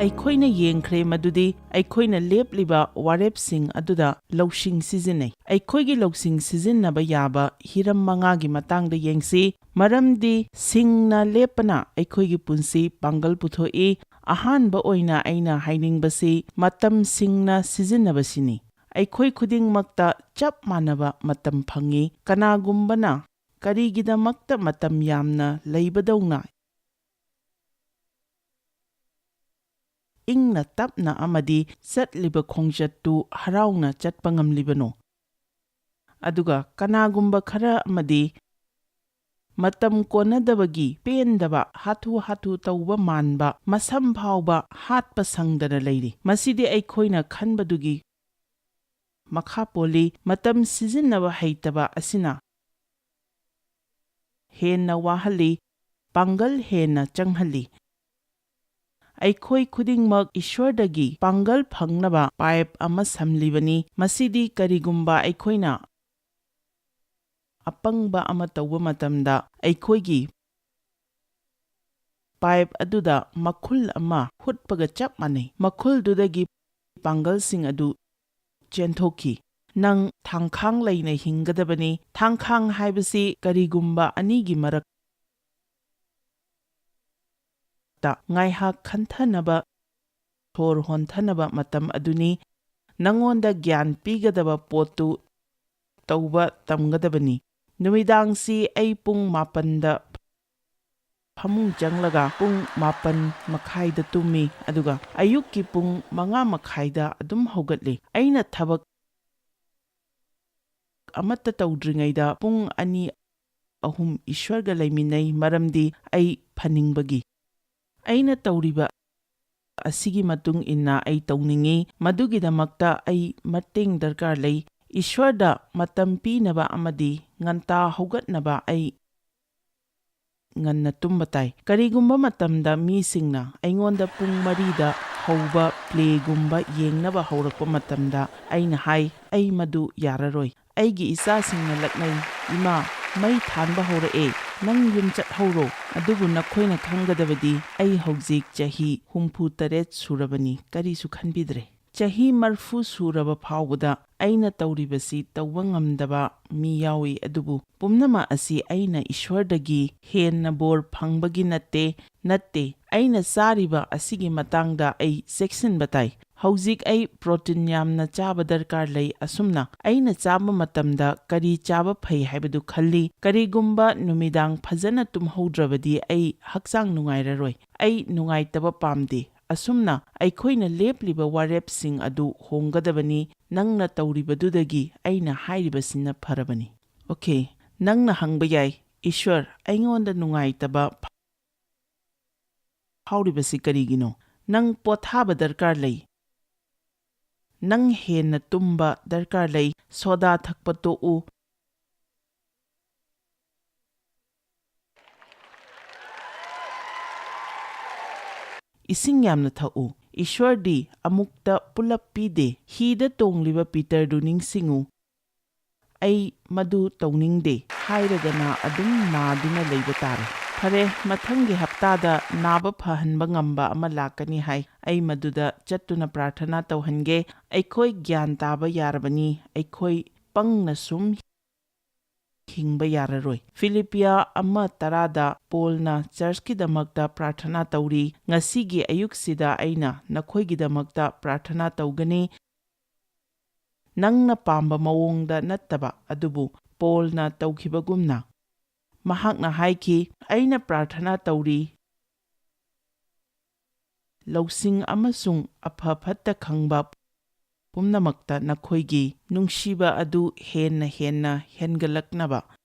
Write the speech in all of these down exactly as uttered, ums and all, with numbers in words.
ꯑꯩꯈꯣꯏꯅ ꯌꯦꯡꯈ꯭ꯔꯦ ꯃꯗꯨꯗꯤ ꯑꯩꯈꯣꯏꯅ ꯂꯦꯞꯂꯤꯕ ꯋꯥꯔꯦꯞꯁꯤꯡ ꯑꯗꯨꯗ ꯂꯧꯁꯤꯡ ꯁꯤꯖꯤꯟꯅꯩ꯫ ꯑꯩꯈꯣꯏꯒꯤ ꯂꯧꯁꯤꯡ ꯁꯤꯖꯤꯟꯅꯕ ꯌꯥꯕ ꯍꯤꯔꯝ ꯃꯉꯥꯒꯤ ꯃꯇꯥꯡꯗ ꯌꯦꯡꯁꯤ, ꯃꯔꯝꯗꯤ ꯁꯤꯡꯅ ꯂꯦꯞꯄꯅ ꯑꯩꯈꯣꯏꯒꯤ ꯄꯨꯟꯁꯤ ꯄꯥꯡꯒꯜ ꯄꯨꯊꯣꯛꯏ꯫ ꯑꯍꯥꯟꯕ ꯑꯣꯏꯅ ꯑꯩꯅ ꯍꯥꯏꯅꯤꯡꯕꯁꯤ ꯃꯇꯝ ꯁꯤꯡꯅ ꯁꯤꯖꯤꯟꯅꯕꯁꯤꯅꯤ꯫ ꯑꯩꯈꯣꯏ ꯈꯨꯗꯤꯡꯃꯛꯇ ꯆꯞ ꯃꯥꯟꯅꯕ ꯃꯇꯝ ꯐꯪꯏ꯫ ꯀꯅꯥꯒꯨꯝꯕꯅ ꯀꯔꯤꯒꯤꯗꯃꯛꯇ ꯃꯇꯝ ꯌꯥꯝꯅ ꯂꯩꯕꯗꯧꯅ ꯏꯪꯅ ꯇꯞꯅ ꯑꯃꯗꯤ ꯆꯠꯂꯤꯕ ꯈꯣꯡꯆꯠꯇꯨ ꯍꯔꯥꯎꯅ ꯆꯠꯄ ꯉꯝꯂꯤꯕꯅꯣ? ꯑꯗꯨꯒ ꯀꯅꯥꯒꯨꯝꯕ ꯈꯔ ꯑꯃꯗꯤ ꯃꯇꯝ ꯀꯣꯟꯅꯗꯕꯒꯤ ꯄꯦꯟꯗꯕ, ꯍꯥꯊꯨ ꯍꯥꯊꯨ ꯇꯧꯕ ꯃꯥꯟꯕ, ꯃꯁꯝ ꯐꯥꯎꯕ ꯍꯥꯠꯄ ꯁꯪꯗꯅ ꯂꯩꯔꯤ꯫ ꯃꯁꯤꯗꯤ ꯑꯩꯈꯣꯏꯅ ꯈꯟꯕꯗꯨꯒꯤ ꯃꯈꯥ ꯄꯣꯜꯂꯤ꯫ ꯃꯇꯝ ꯁꯤꯖꯤꯟꯅꯕ ꯍꯩꯇꯕ ꯑꯁꯤꯅ ꯍꯦꯟꯅ ꯋꯥꯍꯜꯂꯤ, ꯄꯥꯡꯒꯜ ꯍꯦꯟꯅ ꯆꯪꯍꯜꯂꯤ꯫ ꯑꯩꯈꯣꯏ ꯈꯨꯗꯤꯡꯃꯛ ꯏꯁ꯭ꯋꯔꯗꯒꯤ ꯄꯥꯡꯒꯜ ꯐꯪꯅꯕ ꯄꯥꯏꯞ ꯑꯃ ꯁꯝꯂꯤꯕꯅꯤ꯫ ꯃꯁꯤꯗꯤ ꯀꯔꯤꯒꯨꯝꯕ ꯑꯩꯈꯣꯏꯅ ꯑꯄꯪꯕ ꯑꯃ ꯇꯧꯕ ꯃꯇꯝꯗ ꯑꯩꯈꯣꯏꯒꯤ ꯄꯥꯏꯞ ꯑꯗꯨꯗ ꯃꯈꯨꯜ ꯑꯃ ꯍꯨꯠꯄꯒ ꯆꯞ ꯃꯥꯟꯅꯩ꯫ ꯃꯈꯨꯜꯗꯨꯗꯒꯤ ꯄꯥꯡꯒꯜꯁꯤꯡ ꯑꯗꯨ ꯆꯦꯟꯊꯣꯛꯈꯤ꯫ ꯅꯪ ꯊꯥꯡꯈꯥꯡ ꯂꯩꯅ ꯍꯤꯡꯒꯗꯕꯅꯤ꯫ ꯊꯥꯡꯈꯥꯡ ꯍꯥꯏꯕꯁꯤ ꯀꯔꯤꯒꯨꯝꯕ ꯑꯅꯤꯒꯤ ꯃꯔꯛꯇ ꯉꯥꯏꯍꯥꯛ ꯈꯟꯊꯅꯕ, ꯁꯣꯔ ꯍꯣꯟꯊꯅꯕ ꯃꯇꯝ ꯑꯗꯨꯅꯤ꯫ ꯅꯉꯣꯟꯗ ꯒ꯭ꯌꯥꯟ ꯄꯤꯒꯗꯕ ꯄꯣꯠꯇꯨ ꯇꯧꯕ ꯇꯝꯒꯗꯕꯅꯤ꯫ ꯅꯨꯃꯤꯗꯥꯡꯁꯤ ꯑꯩ ꯄꯨꯡ ꯃꯥꯄꯟꯗ ꯐꯃꯨꯡ ꯆꯪꯂꯒ ꯄꯨꯡ ꯃꯥꯄꯟ ꯃꯈꯥꯏꯗ ꯇꯨꯝꯃꯤ, ꯑꯗꯨꯒ ꯑꯌꯨꯛꯀꯤ ꯄꯨꯡ ꯃꯉꯥ ꯃꯈꯥꯏꯗ ꯑꯗꯨꯝ ꯍꯧꯒꯠꯂꯤ꯫ ꯑꯩꯅ ꯊꯕꯛ ꯑꯃꯠꯇ ꯇꯧꯗ꯭ꯔꯤꯉꯩꯗ ꯄꯨꯡ ꯑꯅꯤ, ꯑꯍꯨꯝ ꯏꯁ꯭ꯋꯔꯒ ꯂꯩꯃꯤꯟꯅꯩ, ꯃꯔꯝꯗꯤ ꯑꯩ ꯐꯅꯤꯡꯕꯒꯤ꯫ ꯑꯩꯅ ꯇꯧꯔꯤꯕ ꯑꯁꯤꯒꯤ ꯃꯇꯨꯡ ꯏꯟꯅ ꯑꯩ ꯇꯧꯅꯤꯡꯏ, ꯃꯗꯨꯒꯤꯗꯃꯛꯇ ꯑꯩ ꯃꯇꯦꯡ ꯗꯔꯀꯥꯔ ꯂꯩ꯫ ꯏꯁ꯭ꯋꯔꯗ ꯃꯇꯝ ꯄꯤꯅꯕ ꯑꯃꯗꯤ ꯉꯟꯇꯥ ꯍꯧꯒꯠꯅꯕ ꯑꯩ ꯉꯟꯅ ꯇꯨꯝꯕ ꯇꯥꯏ꯫ ꯀꯔꯤꯒꯨꯝꯕ ꯃꯇꯝꯗ ꯃꯤꯁꯤꯡꯅ ꯑꯩꯉꯣꯟꯗ ꯄꯨꯡ ꯃꯔꯤꯗ ꯍꯧꯕ ꯄ꯭ꯂꯦꯒꯨꯝꯕ ꯌꯦꯡꯅꯕ ꯍꯧꯔꯛꯄ ꯃꯇꯝꯗ ꯑꯩꯅ ꯍꯥꯏ, "ꯑꯩ ꯃꯗꯨ ꯌꯥꯔꯔꯣꯏ꯫ ꯑꯩꯒꯤ ꯏꯆꯥꯁꯤꯡꯅ ꯂꯛꯅꯩ, 'ꯏꯃꯥ, ꯃꯩ ꯊꯥꯟꯕ ꯍꯧꯔꯛꯑꯦ!' "ꯅꯪ ꯌꯨꯝ ꯆꯠꯍꯧꯔꯣ, ꯑꯗꯨꯕꯨ ꯅꯈꯣꯏꯅ ꯈꯪꯒꯗꯕꯗꯤ ꯑꯩ ꯍꯧꯖꯤꯛ ꯆꯍꯤ ꯍꯨꯝꯐꯨ ꯇꯔꯦꯠ ꯁꯨꯔꯕꯅꯤ, ꯀꯔꯤꯁꯨ ꯈꯟꯕꯤꯗ꯭ꯔꯦ꯫ ꯆꯍꯤ ꯃꯔꯐꯨ ꯁꯨꯔꯕ ꯐꯥꯎꯕꯗ ꯑꯩꯅ ꯇꯧꯔꯤꯕꯁꯤ ꯇꯧꯕ ꯉꯝꯗꯕ ꯃꯤ ꯌꯥꯎꯏ, ꯑꯗꯨꯕꯨ ꯄꯨꯝꯅꯃꯛ ꯑꯁꯤ ꯑꯩꯅ ꯏꯁ꯭ꯋꯔꯗꯒꯤ ꯍꯦꯟꯅ ꯕꯣꯔ ꯐꯪꯕꯒꯤ ꯅꯠꯇꯦ, ꯅꯠꯇꯦ, ꯑꯩꯅ ꯆꯥꯔꯤꯕ ꯑꯁꯤꯒꯤ ꯃꯇꯥꯡꯗ ꯑꯩ ꯆꯦꯛꯁꯤꯟꯕ ꯇꯥꯏ꯫ ꯍꯧꯖꯤꯛ ꯑꯩ ꯄ꯭ꯔꯣꯇꯤꯟ ꯌꯥꯝꯅ ꯆꯥꯕ ꯗꯔꯀꯥꯔ ꯂꯩ, ꯑꯁꯨꯝꯅ ꯑꯩꯅ ꯆꯥꯕ ꯃꯇꯝꯗ ꯀꯔꯤ ꯆꯥꯕ ꯐꯩ ꯍꯥꯏꯕꯗꯨ ꯈꯜꯂꯤ꯫ ꯀꯔꯤꯒꯨꯝꯕ ꯅꯨꯃꯤꯗꯥꯡ ꯐꯖꯅ ꯇꯨꯝꯍꯧꯗ꯭ꯔꯕꯗꯤ ꯑꯩ ꯍꯛꯆꯥꯡ ꯅꯨꯡꯉꯥꯏꯔꯔꯣꯏ꯫ ꯑꯩ ꯅꯨꯡꯉꯥꯏꯇꯕ ꯄꯥꯝꯗꯦ꯫ ꯑꯁꯨꯝꯅ ꯑꯩꯈꯣꯏꯅ ꯂꯦꯞꯂꯤꯕ ꯋꯥꯔꯦꯞꯁꯤꯡ ꯑꯗꯨ ꯍꯣꯡꯒꯗꯕꯅꯤ꯫ ꯅꯪꯅ ꯇꯧꯔꯤꯕꯗꯨꯗꯒꯤ ꯑꯩꯅ ꯍꯥꯏꯔꯤꯕꯁꯤꯅ ꯐꯔꯕꯅꯤ꯫ ꯑꯣꯀꯦ, ꯅꯪꯅ ꯍꯪꯕ ꯌꯥꯏ, "ꯏꯁ꯭ꯋꯔ, ꯑꯩꯉꯣꯟꯗ ꯅꯨꯡꯉꯥꯏꯇꯕ ꯐꯥꯎꯔꯤꯕꯁꯤ ꯀꯔꯤꯒꯤꯅꯣ?" ꯅꯪ ꯄꯣꯊꯥꯕ ꯗꯔꯀꯥꯔ ꯂꯩ꯫ ꯅꯪ ꯍꯦꯟꯅ ꯇꯨꯝꯕ ꯗꯔꯀꯥꯔ ꯂꯩ꯫ ꯁꯣꯗꯥ ꯊꯛꯄ ꯇꯣꯛꯎ꯫ ꯏꯁꯤꯡ ꯌꯥꯝꯅ ꯊꯛꯎ꯫ ꯏꯁ꯭ꯋꯔꯗꯤ ꯑꯃꯨꯛꯇ ꯄꯨꯂꯞ ꯄꯤꯗꯦ꯫ ꯍꯤꯗ ꯇꯣꯡꯂꯤꯕ ꯄꯤꯇꯔꯗꯨ ꯅꯤꯡꯁꯤꯡꯉꯨ꯫ "ꯑꯩ ꯃꯗꯨ ꯇꯧꯅꯤꯡꯗꯦ" ꯍꯥꯏꯔꯒꯅ ꯑꯗꯨꯝ ꯅꯥꯗꯨꯅ ꯂꯩꯕ ꯇꯥꯔꯦ꯫ "ꯐꯔꯦ, ꯃꯊꯪꯒꯤ ꯍꯞꯇꯥꯗ ꯅꯥꯕ ꯐꯍꯟꯕ ꯉꯝꯕ ꯑꯃ ꯂꯥꯛꯀꯅꯤ" ꯍꯥꯏ꯫ "ꯑꯩ ꯃꯗꯨꯗ ꯆꯠꯇꯨꯅ ꯄ꯭ꯔꯥꯔꯊꯅꯥ ꯇꯧꯍꯟꯒꯦ꯫ ꯑꯩꯈꯣꯏ ꯒ꯭ꯌꯥꯟ ꯇꯥꯕ ꯌꯥꯔꯕꯅꯤ꯫ ꯑꯩꯈꯣꯏ ꯄꯪꯅ ꯁꯨꯝ ꯍꯤꯡꯕ ꯌꯥꯔꯔꯣꯏ"꯫ ꯐꯤꯂꯤꯄꯤꯌꯥ ꯑꯃ ꯇꯔꯥꯗ ꯄꯣꯜꯅ ꯆꯔꯆꯀꯤꯗꯃꯛꯇ ꯄ꯭ꯔꯥꯔꯊꯅꯥ ꯇꯧꯔꯤ꯫ "ꯉꯁꯤꯒꯤ ꯑꯌꯨꯛꯁꯤꯗ ꯑꯩꯅ ꯅꯈꯣꯏꯒꯤꯗꯃꯛꯇ ꯄ꯭ꯔꯥꯔꯊꯅꯥ ꯇꯧꯒꯅꯤ, ꯅꯪꯅ ꯄꯥꯝꯕ ꯃꯑꯣꯡꯗ ꯅꯠꯇꯕ, ꯑꯗꯨꯕꯨ ꯄꯣꯜꯅ ꯇꯧꯈꯤꯕꯒꯨꯝꯅ"꯫ ꯃꯍꯥꯛꯅ ꯍꯥꯏꯈꯤ, "ꯑꯩꯅ ꯄ꯭ꯔꯥꯔꯊꯅꯥ ꯇꯧꯔꯤ, ꯂꯧꯁꯤꯡ ꯑꯃꯁꯨꯡ ꯑꯐ ꯐꯠꯇ ꯈꯪꯕ ꯄꯨꯝꯅꯃꯛꯇ ꯅꯈꯣꯏꯒꯤ ꯅꯨꯡꯁꯤꯕ ꯑꯗꯨ ꯍꯦꯟꯅ ꯍꯦꯟꯅ ꯍꯦꯟꯒꯠꯂꯛꯅꯕ"꯫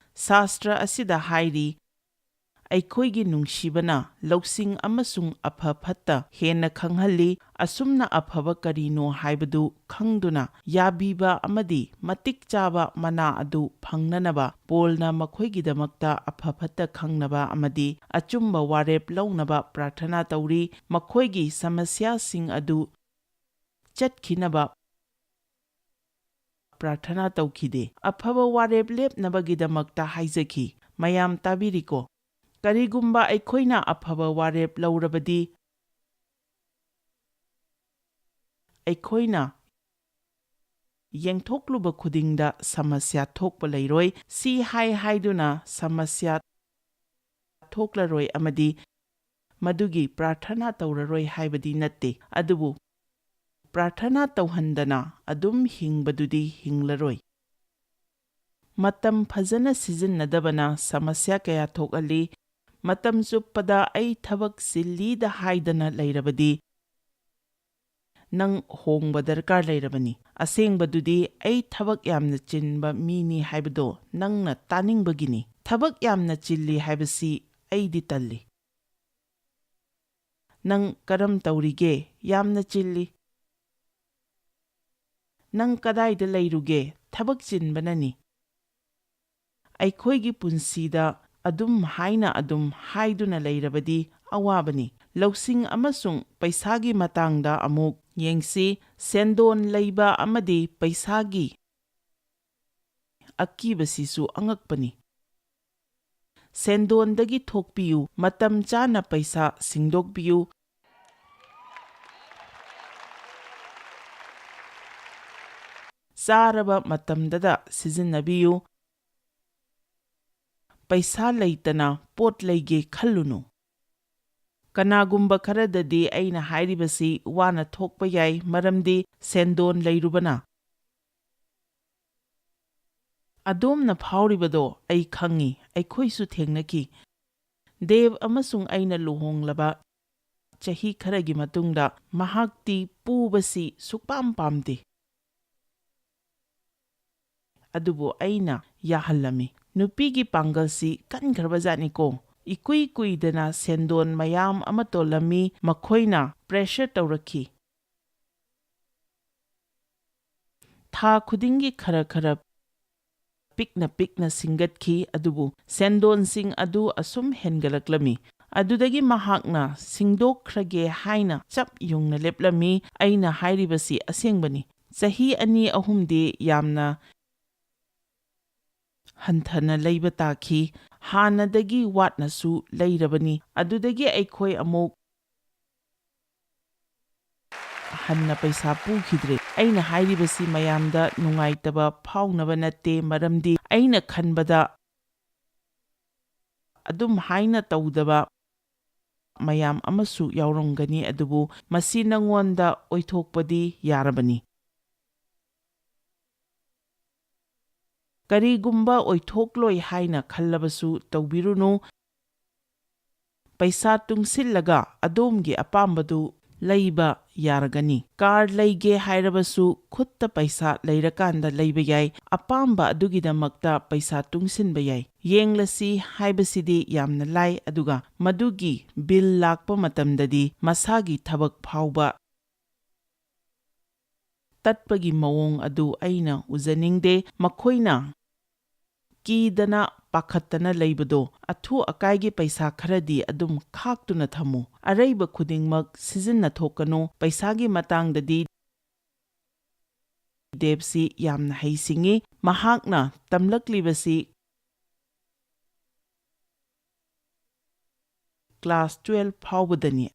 ꯁꯥꯁꯇ꯭ꯔ ꯑꯁꯤꯗ ꯍꯥꯏꯔꯤ, "ꯑꯩꯈꯣꯏꯒꯤ ꯅꯨꯡꯁꯤꯕꯅ ꯂꯧꯁꯤꯡ ꯑꯃꯁꯨꯡ ꯑꯐ ꯐꯠꯇ ꯍꯦꯟꯅ ꯈꯪꯍꯜꯂꯤ, ꯑꯁꯨꯝꯅ ꯑꯐꯕ ꯀꯔꯤꯅꯣ ꯍꯥꯏꯕꯗꯨ ꯈꯪꯗꯨꯅ ꯌꯥꯕꯤꯕ ꯑꯃꯗꯤ ꯃꯇꯤꯛ ꯆꯥꯕ ꯃꯅꯥ ꯑꯗꯨ ꯐꯪꯅꯅꯕ ꯄꯣꯜꯅ ꯃꯈꯣꯏꯒꯤꯗꯃꯛꯇ ꯑꯐ ꯐꯠꯇ ꯈꯪꯅꯕ ꯑꯃꯗꯤ ꯑꯆꯨꯝꯕ ꯋꯥꯔꯦꯞ ꯂꯧꯅꯕ ꯄ꯭ꯔꯥꯔꯊꯅꯥ ꯇꯧꯔꯤ꯫ ꯃꯈꯣꯏꯒꯤ ꯁꯃꯁ꯭ꯌꯥꯁꯤꯡ ꯑꯗꯨ ꯆꯠꯈꯤꯅꯕ ꯄ꯭ꯔꯥꯔꯊꯅꯥ ꯇꯧꯈꯤꯗꯦ꯫ ꯑꯐꯕ ꯋꯥꯔꯦꯞ ꯂꯦꯞꯅꯕꯒꯤꯗꯃꯛꯇ ꯍꯥꯏꯖꯈꯤ꯫ ꯃꯌꯥꯝ ꯇꯥꯕꯤꯔꯤꯀꯣ? ꯀꯔꯤꯒꯨꯝꯕ ꯑꯩꯈꯣꯏꯅ ꯑꯐꯕ ꯋꯥꯔꯦꯞ ꯂꯧꯔꯕꯗꯤ, ꯑꯩꯈꯣꯏꯅ ꯌꯦꯡꯊꯣꯛꯂꯨꯕ ꯈꯨꯗꯤꯡꯗ ꯁꯃꯁ꯭ꯌꯥ ꯊꯣꯛꯄ ꯂꯩꯔꯣꯏ꯫ ꯁꯤ ꯍꯥꯏ ꯍꯥꯏꯗꯨꯅ ꯁꯃꯁ꯭ꯌꯥ ꯊꯣꯛꯂꯔꯣꯏ ꯑꯃꯗꯤ ꯃꯗꯨꯒꯤ ꯄ꯭ꯔꯥꯔꯊꯅꯥ ꯇꯧꯔꯔꯣꯏ ꯍꯥꯏꯕꯗꯤ ꯅꯠꯇꯦ, ꯑꯗꯨꯕꯨ ꯄ꯭ꯔꯥꯔꯊꯅꯥ ꯇꯧꯍꯟꯗꯅ ꯑꯗꯨꯝ ꯍꯤꯡꯕꯗꯨꯗꯤ ꯍꯤꯡꯂꯔꯣꯏ꯫ ꯃꯇꯝ ꯐꯖꯅ ꯁꯤꯖꯤꯟꯅꯗꯕꯅ ꯁꯃꯁ꯭ꯌꯥ ꯀꯌꯥ ꯊꯣꯛꯍꯜꯂꯤ꯫ ꯃꯇꯝ ꯆꯨꯞꯄꯗ "ꯑꯩ ꯊꯕꯛ ꯆꯤꯜꯂꯤꯗ" ꯍꯥꯏꯗꯅ ꯂꯩꯔꯕꯗꯤ, ꯅꯪ ꯍꯣꯡꯕ ꯗꯔꯀꯥꯔ ꯂꯩꯔꯕꯅꯤ꯫ ꯑꯁꯦꯡꯕꯗꯨꯗꯤ, "ꯑꯩ ꯊꯕꯛ ꯌꯥꯝꯅ ꯆꯤꯟꯕ ꯃꯤꯅꯤ" ꯍꯥꯏꯕꯗꯣ ꯅꯪꯅ ꯇꯥꯅꯤꯡꯕꯒꯤꯅꯤ꯫ ꯊꯕꯛ ꯌꯥꯝꯅ ꯆꯤꯜꯂꯤ ꯍꯥꯏꯕꯁꯤ ꯑꯩꯗꯤ ꯇꯜꯂꯤ꯫ "ꯅꯪ ꯀꯔꯝ ꯇꯧꯔꯤꯒꯦ?" "ꯌꯥꯝꯅ ꯆꯤꯜꯂꯤ"꯫ "ꯅꯪ ꯀꯗꯥꯏꯗ ꯂꯩꯔꯨꯒꯦ?" "ꯊꯕꯛ ꯆꯤꯟꯕꯅꯅꯤ"꯫ ꯑꯩꯈꯣꯏꯒꯤ ꯄꯨꯟꯁꯤꯗ ꯑꯗꯨꯝ ꯍꯥꯏꯅ, ꯑꯗꯨꯝ ꯍꯥꯏꯗꯨꯅ ꯂꯩꯔꯕꯗꯤ ꯑꯋꯥꯕꯅꯤ꯫ ꯂꯧꯁꯤꯡ ꯑꯃꯁꯨꯡ ꯄꯩꯁꯥꯒꯤ ꯃꯇꯥꯡꯗ ꯑꯃꯨꯛ ꯌꯦꯡꯁꯤ꯫ ꯁꯦꯟꯗꯣꯟ ꯂꯩꯕ ꯑꯃꯗꯤ ꯄꯩꯁꯥꯒꯤ ꯑꯀꯤꯕꯁꯤꯁꯨ ꯑꯉꯛꯄꯅꯤ꯫ ꯁꯦꯟꯗꯣꯟꯗꯒꯤ ꯊꯣꯛꯄꯤꯌꯨ, ꯃꯇꯝ ꯆꯥꯅ ꯄꯩꯁꯥ ꯁꯤꯡꯗꯣꯛꯄꯤꯌꯨ, ꯆꯥꯔꯕ ꯃꯇꯝꯗꯗ ꯁꯤꯖꯤꯟꯅꯕꯤꯌꯨ꯫ ꯄꯩꯁꯥ ꯂꯩꯇꯅ ꯄꯣꯠ ꯂꯩꯒꯦ ꯈꯜꯂꯨꯅꯨ꯫ ꯀꯅꯥꯒꯨꯝꯕ ꯈꯔꯗꯗꯤ ꯑꯩꯅ ꯍꯥꯏꯔꯤꯕꯁꯤ ꯋꯥꯅ ꯊꯣꯛꯄ ꯌꯥꯏ, ꯃꯔꯝꯗꯤ ꯁꯦꯟꯗꯣꯟ ꯂꯩꯔꯨꯕꯅ꯫ ꯑꯗꯣꯝꯅ ꯐꯥꯎꯔꯤꯕꯗꯣ ꯑꯩ ꯈꯪꯏ, ꯑꯩꯈꯣꯏꯁꯨ ꯊꯦꯡꯅꯈꯤ꯫ ꯗꯦꯕ ꯑꯃꯁꯨꯡ ꯑꯩꯅ ꯂꯨꯍꯣꯡꯂꯕ ꯆꯍꯤ ꯈꯔꯒꯤ ꯃꯇꯨꯡꯗ ꯃꯍꯥꯛꯇꯤ ꯄꯨꯕꯁꯤ ꯁꯨꯛꯄꯥꯝ ꯄꯥꯝꯗꯦ꯫ ꯑꯗꯨꯕꯨ ꯑꯩꯅ ꯌꯥꯍꯜꯂꯝꯃꯤ꯫ ꯅꯨꯄꯤꯒꯤ ꯄꯥꯡꯒꯜꯁꯤ ꯀꯟꯈ꯭ꯔꯕ ꯖꯥꯠꯅꯤꯀꯣ꯫ ꯏꯀꯨꯏ ꯀꯨꯏꯗꯅ ꯁꯦꯟꯗꯣꯟ ꯃꯌꯥꯝ ꯑꯃ ꯇꯣꯜꯂꯝꯃꯤ꯫ ꯃꯈꯣꯏꯅ pressure ꯇꯧꯔꯛꯈꯤ꯫ ꯊꯥ ꯈꯨꯗꯤꯡꯒꯤ ꯈꯔ ꯈꯔ ꯄꯤꯛꯅ ꯄꯤꯛꯅ ꯁꯤꯡꯒꯠꯈꯤ, ꯑꯗꯨꯕꯨ ꯁꯦꯟꯗꯣꯟꯁꯤꯡ ꯑꯗꯨ ꯑꯁꯨꯝ ꯍꯦꯟꯒꯠꯂꯛꯂꯝꯃꯤ꯫ ꯑꯗꯨꯗꯒꯤ ꯃꯍꯥꯛꯅ ꯁꯤꯡꯗꯣꯛꯈ꯭ꯔꯒꯦ ꯍꯥꯏꯅ ꯆꯞ ꯌꯨꯡꯅ ꯂꯦꯞꯂꯝꯃꯤ꯫ ꯑꯩꯅ ꯍꯥꯏꯔꯤꯕꯁꯤ ꯑꯁꯦꯡꯕꯅꯤ꯫ ꯆꯍꯤ ꯑꯅꯤ ꯑꯍꯨꯝꯗꯤ ꯌꯥꯝꯅ ꯍꯟꯊꯅ ꯂꯩꯕ ꯇꯥꯈꯤ꯫ ꯍꯥꯟꯅꯗꯒꯤ ꯋꯥꯠꯅꯁꯨ ꯂꯩꯔꯕꯅꯤ꯫ ꯑꯗꯨꯗꯒꯤ ꯑꯩꯈꯣꯏ ꯑꯃꯨꯛ ꯍꯟꯅ ꯄꯩꯁꯥ ꯄꯨꯈꯤꯗ꯭ꯔꯦ꯫ ꯑꯩꯅ ꯍꯥꯏꯔꯤꯕꯁꯤ ꯃꯌꯥꯝꯗ ꯅꯨꯡꯉꯥꯏꯇꯕ ꯐꯥꯎꯅꯕ ꯅꯠꯇꯦ, ꯃꯔꯝꯗꯤ ꯑꯩꯅ ꯈꯟꯕꯗ ꯑꯗꯨꯝ ꯍꯥꯏꯅ ꯇꯧꯗꯕ ꯃꯌꯥꯝ ꯑꯃꯁꯨ ꯌꯥꯎꯔꯝꯒꯅꯤ, ꯑꯗꯨꯕꯨ ꯃꯁꯤ ꯅꯉꯣꯟꯗ ꯑꯣꯏꯊꯣꯛꯄꯗꯤ ꯌꯥꯔꯕꯅꯤ꯫ ꯀꯔꯤꯒꯨꯝꯕ ꯑꯣꯏꯊꯣꯛꯂꯣꯏ ꯍꯥꯏꯅ ꯈꯜꯂꯕꯁꯨ ꯇꯧꯕꯤꯔꯨꯅꯨ꯫ ꯄꯩꯁꯥ ꯇꯨꯡꯁꯤꯜꯂꯒ ꯑꯗꯣꯝꯒꯤ ꯑꯄꯥꯝꯕꯗꯨ ꯂꯩꯕ ꯌꯥꯔꯒꯅꯤ꯫ ꯀꯥꯔ ꯂꯩꯒꯦ ꯍꯥꯏꯔꯕꯁꯨ ꯈꯨꯠꯇ ꯄꯩꯁꯥ ꯂꯩꯔꯀꯥꯟꯗ ꯂꯩꯕ ꯌꯥꯏ꯫ ꯑꯄꯥꯝꯕ ꯑꯗꯨꯒꯤꯗꯃꯛꯇ ꯄꯩꯁꯥ ꯇꯨꯡꯁꯤꯟꯕ ꯌꯥꯏ꯫ ꯌꯦꯡꯂꯁꯤ ꯍꯥꯏꯕꯁꯤꯗꯤ ꯌꯥꯝꯅ ꯂꯥꯏ, ꯑꯗꯨꯒ ꯃꯗꯨꯒꯤ ꯕꯤꯜ ꯂꯥꯛꯄ ꯃꯇꯝꯗꯗꯤ ꯃꯁꯥꯒꯤ ꯊꯕꯛ ꯐꯥꯎꯕ ꯇꯠꯄꯒꯤ ꯃꯑꯣꯡ ꯑꯗꯨ ꯑꯩꯅ ꯎꯖꯅꯤꯡꯗꯦ꯫ ꯃꯈꯣꯏꯅ ꯀꯤꯗꯅ ꯄꯥꯈꯠꯇꯅ ꯂꯩꯕꯗꯣ, ꯑꯊꯨ ꯑꯀꯥꯏꯒꯤ ꯄꯩꯁꯥ ꯈꯔꯗꯤ ꯑꯗꯨꯝ ꯈꯥꯛꯇꯨꯅ ꯊꯝꯃꯨ꯫ ꯑꯔꯩꯕ ꯈꯨꯗꯤꯡꯃꯛ ꯁꯤꯖꯤꯟꯅꯊꯣꯛꯀꯅꯨ꯫ ꯄꯩꯁꯥꯒꯤ ꯃꯇꯥꯡꯗꯗꯤ ꯗꯦꯕꯁꯤ ꯌꯥꯝꯅ ꯍꯩꯁꯤꯡꯉꯤ꯫ ꯃꯍꯥꯛꯅ ꯇꯝꯂꯛꯂꯤꯕꯁꯤ ꯀ꯭ꯂꯥꯁ ꯇꯨꯋꯦꯜꯐ ꯐꯥꯎꯕꯗꯅꯤ꯫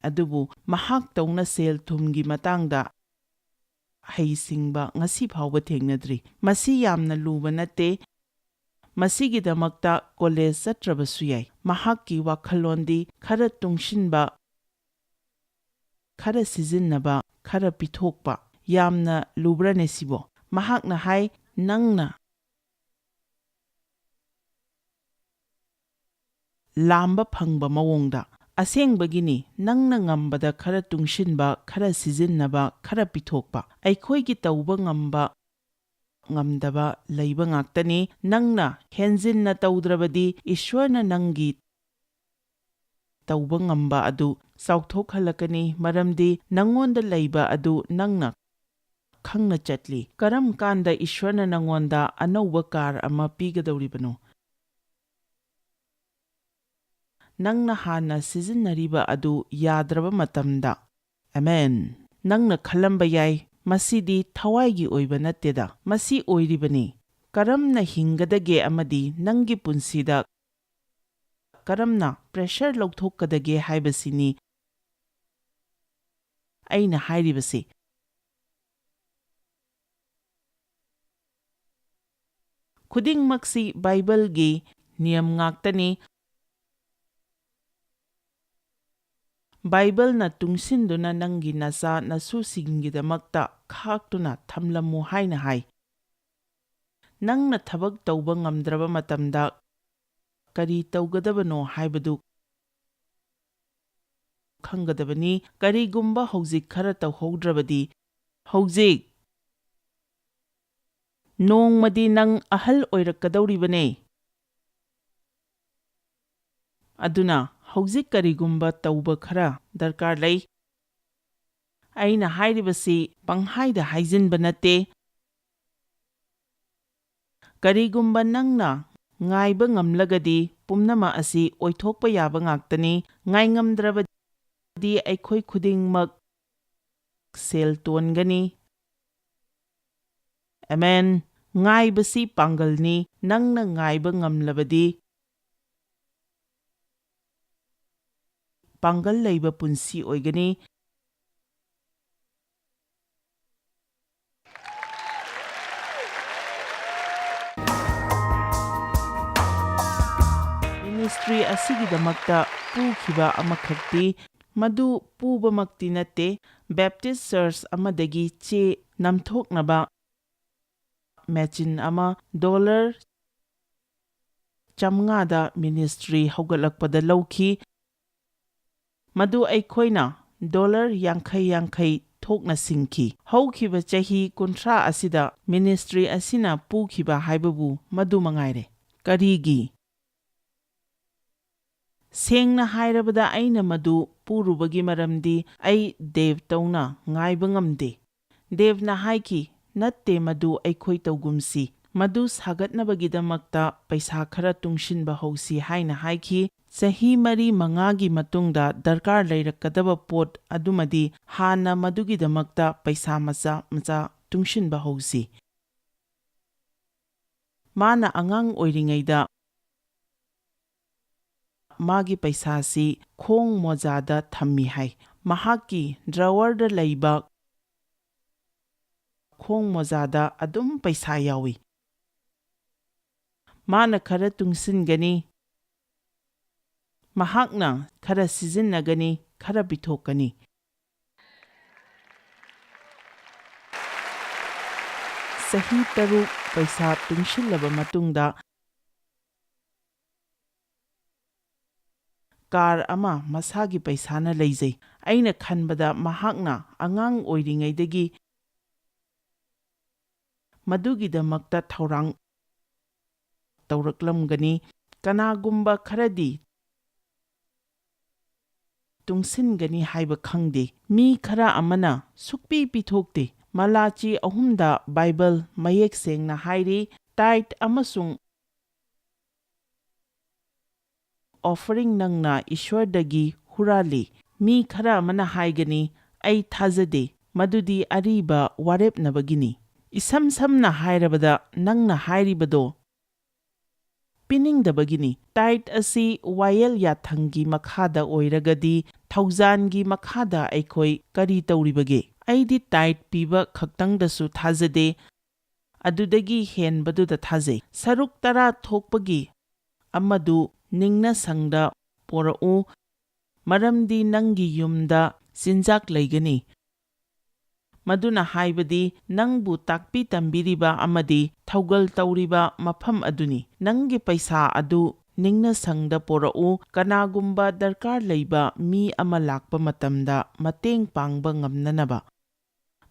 ꯑꯗꯨꯕꯨ ꯃꯍꯥꯛꯇꯧꯅ ꯁꯦꯜ ꯊꯨꯝꯒꯤ ꯃꯇꯥꯡꯗ ꯍꯩꯁꯤꯡꯕ ꯉꯁꯤ ꯐꯥꯎꯕ ꯊꯦꯡꯅꯗ꯭ꯔꯤ꯫ ꯃꯁꯤ ꯌꯥꯝꯅ ꯂꯨꯕ ꯅꯠꯇꯦ꯫ ꯃꯁꯤꯒꯤꯗꯃꯛꯇ ꯀꯣꯂꯦꯖ ꯆꯠꯇ꯭ꯔꯕꯁꯨ ꯌꯥꯏ꯫ ꯃꯍꯥꯛꯀꯤ ꯋꯥꯈꯜꯂꯣꯟꯗꯤ ꯈꯔ ꯇꯨꯡꯁꯤꯟꯕ, ꯈꯔ ꯁꯤꯖꯤꯟꯅꯕ, ꯈꯔ ꯄꯤꯊꯣꯛꯄ꯫ ꯌꯥꯝꯅ ꯂꯨꯕ꯭ꯔꯅꯦ ꯁꯤꯕꯣ? ꯃꯍꯥꯛꯅ ꯍꯥꯏ, "ꯅꯪꯅ ꯂꯥꯝꯕ ꯐꯪꯕ ꯃꯑꯣꯡꯗ꯫" ꯑꯁꯦꯡꯕꯒꯤꯅꯤ, ꯅꯪꯅ ꯉꯝꯕꯗ ꯈꯔ ꯇꯨꯡꯁꯤꯟꯕ, ꯈꯔ ꯁꯤꯖꯤꯟꯅꯕ, ꯈꯔ ꯄꯤꯊꯣꯛꯄ꯫ ꯑꯩꯈꯣꯏꯒꯤ ꯇꯧꯕ ꯉꯝꯕ ꯉꯝꯗꯕ ꯂꯩꯕ ꯉꯥꯛꯇꯅꯤ꯫ ꯅꯪꯅ ꯍꯦꯟꯖꯤꯟꯅ ꯇꯧꯗ꯭ꯔꯕꯗꯤ ꯏꯁ꯭ꯋꯔꯅ ꯅꯪꯒꯤ ꯇꯧꯕ ꯉꯝꯕ ꯑꯗꯨ ꯆꯥꯎꯊꯣꯛꯍꯜꯂꯛꯀꯅꯤ, ꯃꯔꯝꯗꯤ ꯅꯪꯉꯣꯟꯗ ꯂꯩꯕ ꯑꯗꯨ ꯅꯪꯅ ꯈꯪꯅ ꯆꯠꯂꯤ꯫ ꯀꯔꯝ ꯀꯥꯟꯗ ꯏꯁ꯭ꯋꯔꯅ ꯅꯪꯉꯣꯟꯗ ꯑꯅꯧꯕ ꯀꯥꯔ ꯑꯃ ꯄꯤꯒꯗꯧꯔꯤꯕꯅꯣ? ꯅꯪꯅ ꯍꯥꯟꯅ ꯁꯤꯖꯤꯟꯅꯔꯤꯕ ꯑꯗꯨ ꯌꯥꯗ꯭ꯔꯕ ꯃꯇꯝꯗ꯫ ꯑꯃꯦꯟ꯫ ꯅꯪꯅ ꯈꯜꯂꯝꯕ ꯌꯥꯏ, ꯃꯁꯤꯗꯤ ꯊꯋꯥꯏꯒꯤ ꯑꯣꯏꯕ ꯅꯠꯇꯦꯗ꯫ ꯃꯁꯤ ꯑꯣꯏꯔꯤꯕꯅꯤ꯫ ꯀꯔꯝꯅ ꯍꯤꯡꯒꯗꯒꯦ ꯑꯃꯗꯤ ꯅꯪꯒꯤ ꯄꯨꯟꯁꯤꯗ ꯀꯔꯝꯅ pressure ꯂꯧꯊꯣꯛꯀꯗꯒꯦ ꯍꯥꯏꯕꯁꯤꯅꯤ ꯑꯩꯅ ꯍꯥꯏꯔꯤꯕꯁꯤ꯫ ꯈꯨꯗꯤꯡꯃꯛꯁꯤ ꯕꯥꯏꯕꯜꯒꯤ ꯅꯤꯌꯝ ꯉꯥꯛꯇꯅꯤ꯫ ꯕꯥꯏꯕꯜꯅ ꯇꯨꯡꯁꯤꯟꯗꯨꯅ ꯅꯪꯒꯤ ꯅꯆꯥ ꯅꯁꯨꯁꯤꯡꯒꯤꯗꯃꯛꯇ ꯈꯥꯛꯇꯨꯅ ꯊꯝꯂꯝꯃꯨ ꯍꯥꯏꯅ ꯍꯥꯏ꯫ ꯅꯪꯅ ꯊꯕꯛ ꯇꯧꯕ ꯉꯝꯗ꯭ꯔꯕ ꯃꯇꯝꯗ ꯀꯔꯤ ꯇꯧꯒꯗꯕꯅꯣ ꯍꯥꯏꯕꯗꯨ ꯈꯪꯒꯗꯕꯅꯤ꯫ ꯀꯔꯤꯒꯨꯝꯕ ꯍꯧꯖꯤꯛ ꯈꯔ ꯇꯧꯍꯧꯗ꯭ꯔꯕꯗꯤ, ꯍꯧꯖꯤꯛ ꯅꯣꯡꯃꯗꯤ ꯅꯪ ꯑꯍꯜ ꯑꯣꯏꯔꯛꯀꯗꯧꯔꯤꯕꯅꯦ꯫ ꯑꯗꯨꯅ ꯍꯧꯖꯤꯛ ꯀꯔꯤꯒꯨꯝꯕ ꯇꯧꯕ ꯈꯔ ꯗꯔꯀꯥꯔ ꯂꯩ꯫ ꯑꯩꯅ ꯍꯥꯏꯔꯤꯕꯁꯤ ꯄꯪꯍꯥꯏꯗ ꯍꯥꯏꯖꯤꯟꯕ ꯅꯠꯇꯦ꯫ ꯀꯔꯤꯒꯨꯝꯕ ꯅꯪꯅ ꯉꯥꯏꯕ ꯉꯝꯂꯒꯗꯤ ꯄꯨꯝꯅꯃꯛ ꯑꯁꯤ ꯑꯣꯏꯊꯣꯛꯄ ꯌꯥꯕ ꯉꯥꯛꯇꯅꯤ꯫ ꯉꯥꯏꯉꯝꯗ꯭ꯔꯕꯗꯤ ꯑꯩꯈꯣꯏ ꯈꯨꯗꯤꯡꯃꯛ ꯁꯦꯜ ꯇꯣꯟꯒꯅꯤ꯫ ꯑꯃꯦꯟ꯫ ꯉꯥꯏꯕꯁꯤ ꯄꯥꯡꯒꯜꯅꯤ꯫ ꯅꯪꯅ ꯉꯥꯏꯕ ꯉꯝꯂꯕꯗꯤ ꯄꯥꯡꯒꯜ ꯂꯩꯕ ꯄꯨꯟꯁꯤ ꯑꯣꯏꯒꯅꯤ꯫ ꯃꯤꯅꯤꯁꯇ꯭ꯔꯤ ꯑꯁꯤꯒꯤꯗꯃꯛꯇ ꯄꯨꯈꯤꯕ ꯑꯃꯈꯛꯇꯤ, ꯃꯗꯨ ꯄꯨꯕꯃꯛꯇꯤ ꯅꯠꯇꯦ, ꯕꯦꯞꯇꯤꯁ ꯆꯔꯆ ꯑꯃꯗꯒꯤ ꯆꯦ ꯅꯝꯊꯣꯛꯅꯕ ꯃꯦꯆꯤꯟ ꯑꯃ ꯗꯣꯂꯔ ꯆꯥꯝꯃꯉꯥꯗ ꯃꯤꯅꯤꯁꯇ꯭ꯔꯤ ꯍꯧꯒꯠꯂꯛꯄꯗ ꯂꯧꯈꯤ꯫ ꯃꯗꯨ ꯑꯩꯈꯣꯏꯅ ꯗꯣꯂꯔ ꯌꯥꯡꯈꯩ ꯌꯥꯡꯈꯩ ꯊꯣꯛꯅ ꯁꯤꯡꯈꯤ꯫ ꯍꯧꯈꯤꯕ ꯆꯍꯤ ꯀꯨꯟꯊ꯭ꯔꯥ ꯑꯁꯤꯗ ꯃꯤꯅꯤꯁꯇ꯭ꯔꯤ ꯑꯁꯤꯅ ꯄꯨꯈꯤꯕ ꯍꯥꯏꯕꯕꯨ ꯃꯗꯨ ꯃꯉꯥꯏꯔꯦ꯫ ꯀꯔꯤꯒꯤ? ꯁꯦꯡꯅ ꯍꯥꯏꯔꯕꯗ, ꯑꯩꯅ ꯃꯗꯨ ꯄꯨꯔꯨꯕꯒꯤ ꯃꯔꯝꯗꯤ ꯑꯩ ꯗꯦꯕꯇꯧꯅ ꯉꯥꯏꯕ ꯉꯝꯗꯦ꯫ ꯗꯦꯕꯅ ꯍꯥꯏꯈꯤ, "ꯅꯠꯇꯦ, ꯃꯗꯨ ꯑꯩꯈꯣꯏ ꯇꯧꯒꯨꯝꯁꯤ, ꯃꯗꯨ ꯁꯥꯒꯠꯅꯕꯒꯤꯗꯃꯛꯇ ꯄꯩꯁꯥ ꯈꯔ ꯇꯨꯡꯁꯤꯟꯕ ꯍꯧꯁꯤ ꯍꯥꯏꯅ ꯍꯥꯏꯈꯤ꯫ ꯆꯍꯤ ꯃꯔꯤ ꯃꯉꯥꯒꯤ ꯃꯇꯨꯡꯗ ꯗꯔꯀꯥꯔ ꯂꯩꯔꯛꯀꯗꯕ ꯄꯣꯠ ꯑꯗꯨꯃꯗꯤ ꯍꯥꯟꯅ ꯃꯗꯨꯒꯤꯗꯃꯛꯇ ꯄꯩꯁꯥ ꯃꯆꯥ ꯃꯆꯥ ꯇꯨꯡꯁꯤꯟꯕ ꯍꯧꯁꯤ꯫ ꯃꯥꯅ ꯑꯉꯥꯡ ꯑꯣꯏꯔꯤꯉꯩꯗ ꯃꯥꯒꯤ ꯄꯩꯁꯥꯁꯤ ꯈꯣꯡ ꯃꯣꯖꯥꯗ ꯊꯝꯃꯤ ꯍꯥꯏ꯫ ꯃꯍꯥꯛꯀꯤ ꯗ꯭ꯔꯥꯋꯔꯗ ꯂꯩꯕ ꯈꯣꯡ ꯃꯣꯖꯥꯗ ꯑꯗꯨꯝ ꯄꯩꯁꯥ ꯌꯥꯎꯏ꯫ ꯃꯥꯅ ꯈꯔ ꯇꯨꯡꯁꯤꯟꯒꯅꯤ, ꯃꯍꯥꯛꯅ ꯈꯔ ꯁꯤꯖꯤꯟꯅꯒꯅꯤ, ꯈꯔ ꯄꯤꯊꯣꯛꯀꯅꯤ꯫ ꯆꯍꯤ ꯇꯔꯨꯛ ꯄꯩꯁꯥ ꯇꯨꯡꯁꯤꯜꯂꯕ ꯃꯇꯨꯡꯗ, ꯀꯥꯔ ꯑꯃ ꯃꯁꯥꯒꯤ ꯄꯩꯁꯥꯅ ꯂꯩꯖꯩ꯫ ꯑꯩꯅ ꯈꯟꯕꯗ ꯃꯍꯥꯛꯅ ꯑꯉꯥꯡ ꯑꯣꯏꯔꯤꯉꯩꯗꯒꯤ ꯃꯗꯨꯒꯤꯗꯃꯛꯇ ꯊꯧꯔꯥꯡ ꯇꯧꯔꯛꯂꯝꯒꯅꯤ꯫ ꯀꯅꯥꯒꯨꯝꯕ ꯈꯔꯗꯤ ꯇꯨꯡꯁꯤꯟꯒꯅꯤ ꯍꯥꯏꯕ ꯈꯪꯗꯦ꯫ ꯃꯤ ꯈꯔ ꯑꯃꯅ ꯁꯨꯛꯄꯤ ꯄꯤꯊꯣꯛꯇꯦ꯫ ꯃꯂꯥꯆꯤ ꯑꯍꯨꯝꯗ ꯕꯥꯏꯕꯜ ꯃꯌꯦꯛ ꯁꯦꯡꯅ ꯍꯥꯏꯔꯤ, "ꯇꯥꯏꯠ ꯑꯃꯁꯨꯡ ꯑꯣꯐꯔꯤꯡ ꯅꯪꯅ ꯏꯁ꯭ꯋꯔꯗꯒꯤ ꯍꯨꯔꯥꯜꯂꯤ꯫" ꯃꯤ ꯈꯔ ꯑꯃꯅ ꯍꯥꯏꯒꯅꯤ, "ꯑꯩ ꯊꯥꯖꯗꯦ, ꯃꯗꯨꯗꯤ ꯑꯔꯤꯕ ꯋꯥꯔꯦꯞꯅꯕꯒꯤꯅꯤ꯫" ꯏꯁꯝ ꯁꯝꯅ ꯍꯥꯏꯔꯕꯗ, ꯅꯪꯅ ꯍꯥꯏꯔꯤꯕꯗꯣ ꯄꯤꯅꯤꯡꯗꯕꯒꯤꯅꯤ꯫ ꯇꯥꯏꯠ ꯑꯁꯤ ꯋꯥꯌꯦꯜ ꯌꯥꯊꯪꯒꯤ ꯃꯈꯥꯗ ꯑꯣꯏꯔꯒꯗꯤ, ꯊꯧꯖꯥꯟꯒꯤ ꯃꯈꯥꯗ ꯑꯩꯈꯣꯏ ꯀꯔꯤ ꯇꯧꯔꯤꯕꯒꯦ? ꯑꯩꯗꯤ ꯇꯥꯏꯠ ꯄꯤꯕ ꯈꯛꯇꯪꯗꯁꯨ ꯊꯥꯖꯗꯦ, ꯑꯗꯨꯗꯒꯤ ꯍꯦꯟꯕꯗꯨꯗ ꯊꯥꯖꯩ꯫ ꯁꯔꯨꯛ ꯇꯔꯥ ꯊꯣꯛꯄꯒꯤ ꯑꯃꯗꯨ ꯅꯤꯡꯅ ꯁꯪꯗ ꯄꯣꯔꯛꯎ, ꯃꯔꯝꯗꯤ ꯅꯪꯒꯤ ꯌꯨꯝꯗ ꯆꯤꯟꯖꯥꯛ ꯂꯩꯒꯅꯤ꯫ ꯃꯗꯨꯅ ꯍꯥꯏꯕꯗꯤ, ꯅꯪꯕꯨ ꯇꯥꯛꯄꯤ ꯇꯝꯕꯤꯔꯤꯕ ꯑꯃꯗꯤ ꯊꯧꯒꯜ ꯇꯧꯔꯤꯕ ꯃꯐꯝ ꯑꯗꯨꯅꯤ꯫ ꯅꯪꯒꯤ ꯄꯩꯁꯥ ꯑꯗꯨ ꯅꯤꯡꯅ ꯁꯪꯗ ꯄꯣꯔꯛꯎ, ꯀꯅꯥꯒꯨꯝꯕ ꯗꯔꯀꯥꯔ ꯂꯩꯕ ꯃꯤ ꯑꯃ ꯂꯥꯛꯄ ꯃꯇꯝꯗ ꯃꯇꯦꯡ ꯄꯥꯡꯕ ꯉꯝꯅꯅꯕ꯫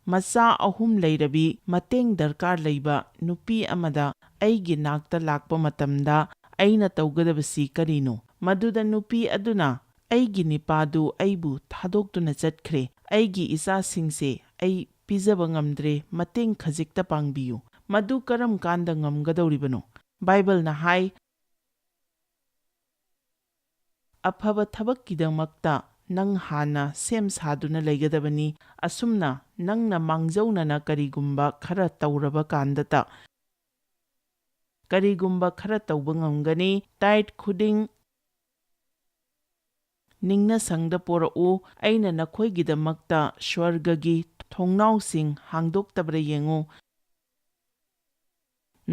ꯃꯆꯥ ꯑꯍꯨꯝ ꯂꯩꯔꯕꯤ ꯃꯇꯦꯡ ꯗꯔꯀꯥꯔ ꯂꯩꯕ ꯅꯨꯄꯤ ꯑꯃꯗ ꯑꯩꯒꯤ ꯅꯥꯛꯇ ꯂꯥꯛꯄ ꯃꯇꯝꯗ ꯑꯩꯅ ꯇꯧꯒꯗꯕꯁꯤ ꯀꯔꯤꯅꯣ? ꯃꯗꯨꯗ ꯅꯨꯄꯤ ꯑꯗꯨꯅ, "ꯑꯩꯒꯤ ꯅꯤꯄꯥꯗꯨ ꯑꯩꯕꯨ ꯊꯥꯗꯣꯛꯇꯨꯅ ꯆꯠꯈ꯭ꯔꯦ꯫ ꯑꯩꯒꯤ ꯏꯆꯥꯁꯤꯡꯁꯦ ꯑꯩ ꯄꯤꯖꯕ ꯉꯝꯗ꯭ꯔꯦ, ꯃꯇꯦꯡ ꯈꯖꯤꯛꯇ ꯄꯥꯡꯕꯤꯌꯨ꯫" ꯃꯗꯨ ꯀꯔꯝ ꯀꯥꯟꯗ ꯉꯝꯒꯗꯧꯔꯤꯕꯅꯣ? ꯕꯥꯏꯕꯜꯅ ꯍꯥꯏ, "ꯑꯐꯕ ꯊꯕꯛꯀꯤꯗꯃꯛꯇ ꯅꯪ ꯍꯥꯟꯅ ꯁꯦꯝ ꯁꯥꯗꯨꯅ ꯂꯩꯒꯗꯕꯅꯤ꯫ ꯑꯁꯨꯝꯅ ꯅꯪꯅ ꯃꯥꯡꯖꯧꯅꯅ ꯀꯔꯤꯒꯨꯝꯕ ꯈꯔ ꯇꯧꯔꯕ ꯀꯥꯟꯗꯇ, ꯀꯔꯤꯒꯨꯝꯕ ꯈꯔ ꯇꯧꯕ ꯉꯝꯒꯅꯤ꯫ ꯇꯥꯏꯠ ꯈꯨꯗꯤꯡ ꯅꯤꯡꯅꯁꯪꯗ ꯄꯣꯔꯛꯎ꯫ ꯑꯩꯅ ꯅꯈꯣꯏꯒꯤꯗꯃꯛꯇ ꯁ꯭ꯋꯔꯒꯒꯤ ꯊꯣꯡꯅꯥꯎꯁꯤꯡ ꯍꯥꯡꯗꯣꯛꯇꯕ꯭ꯔꯥ ꯌꯦꯡꯉꯨ꯫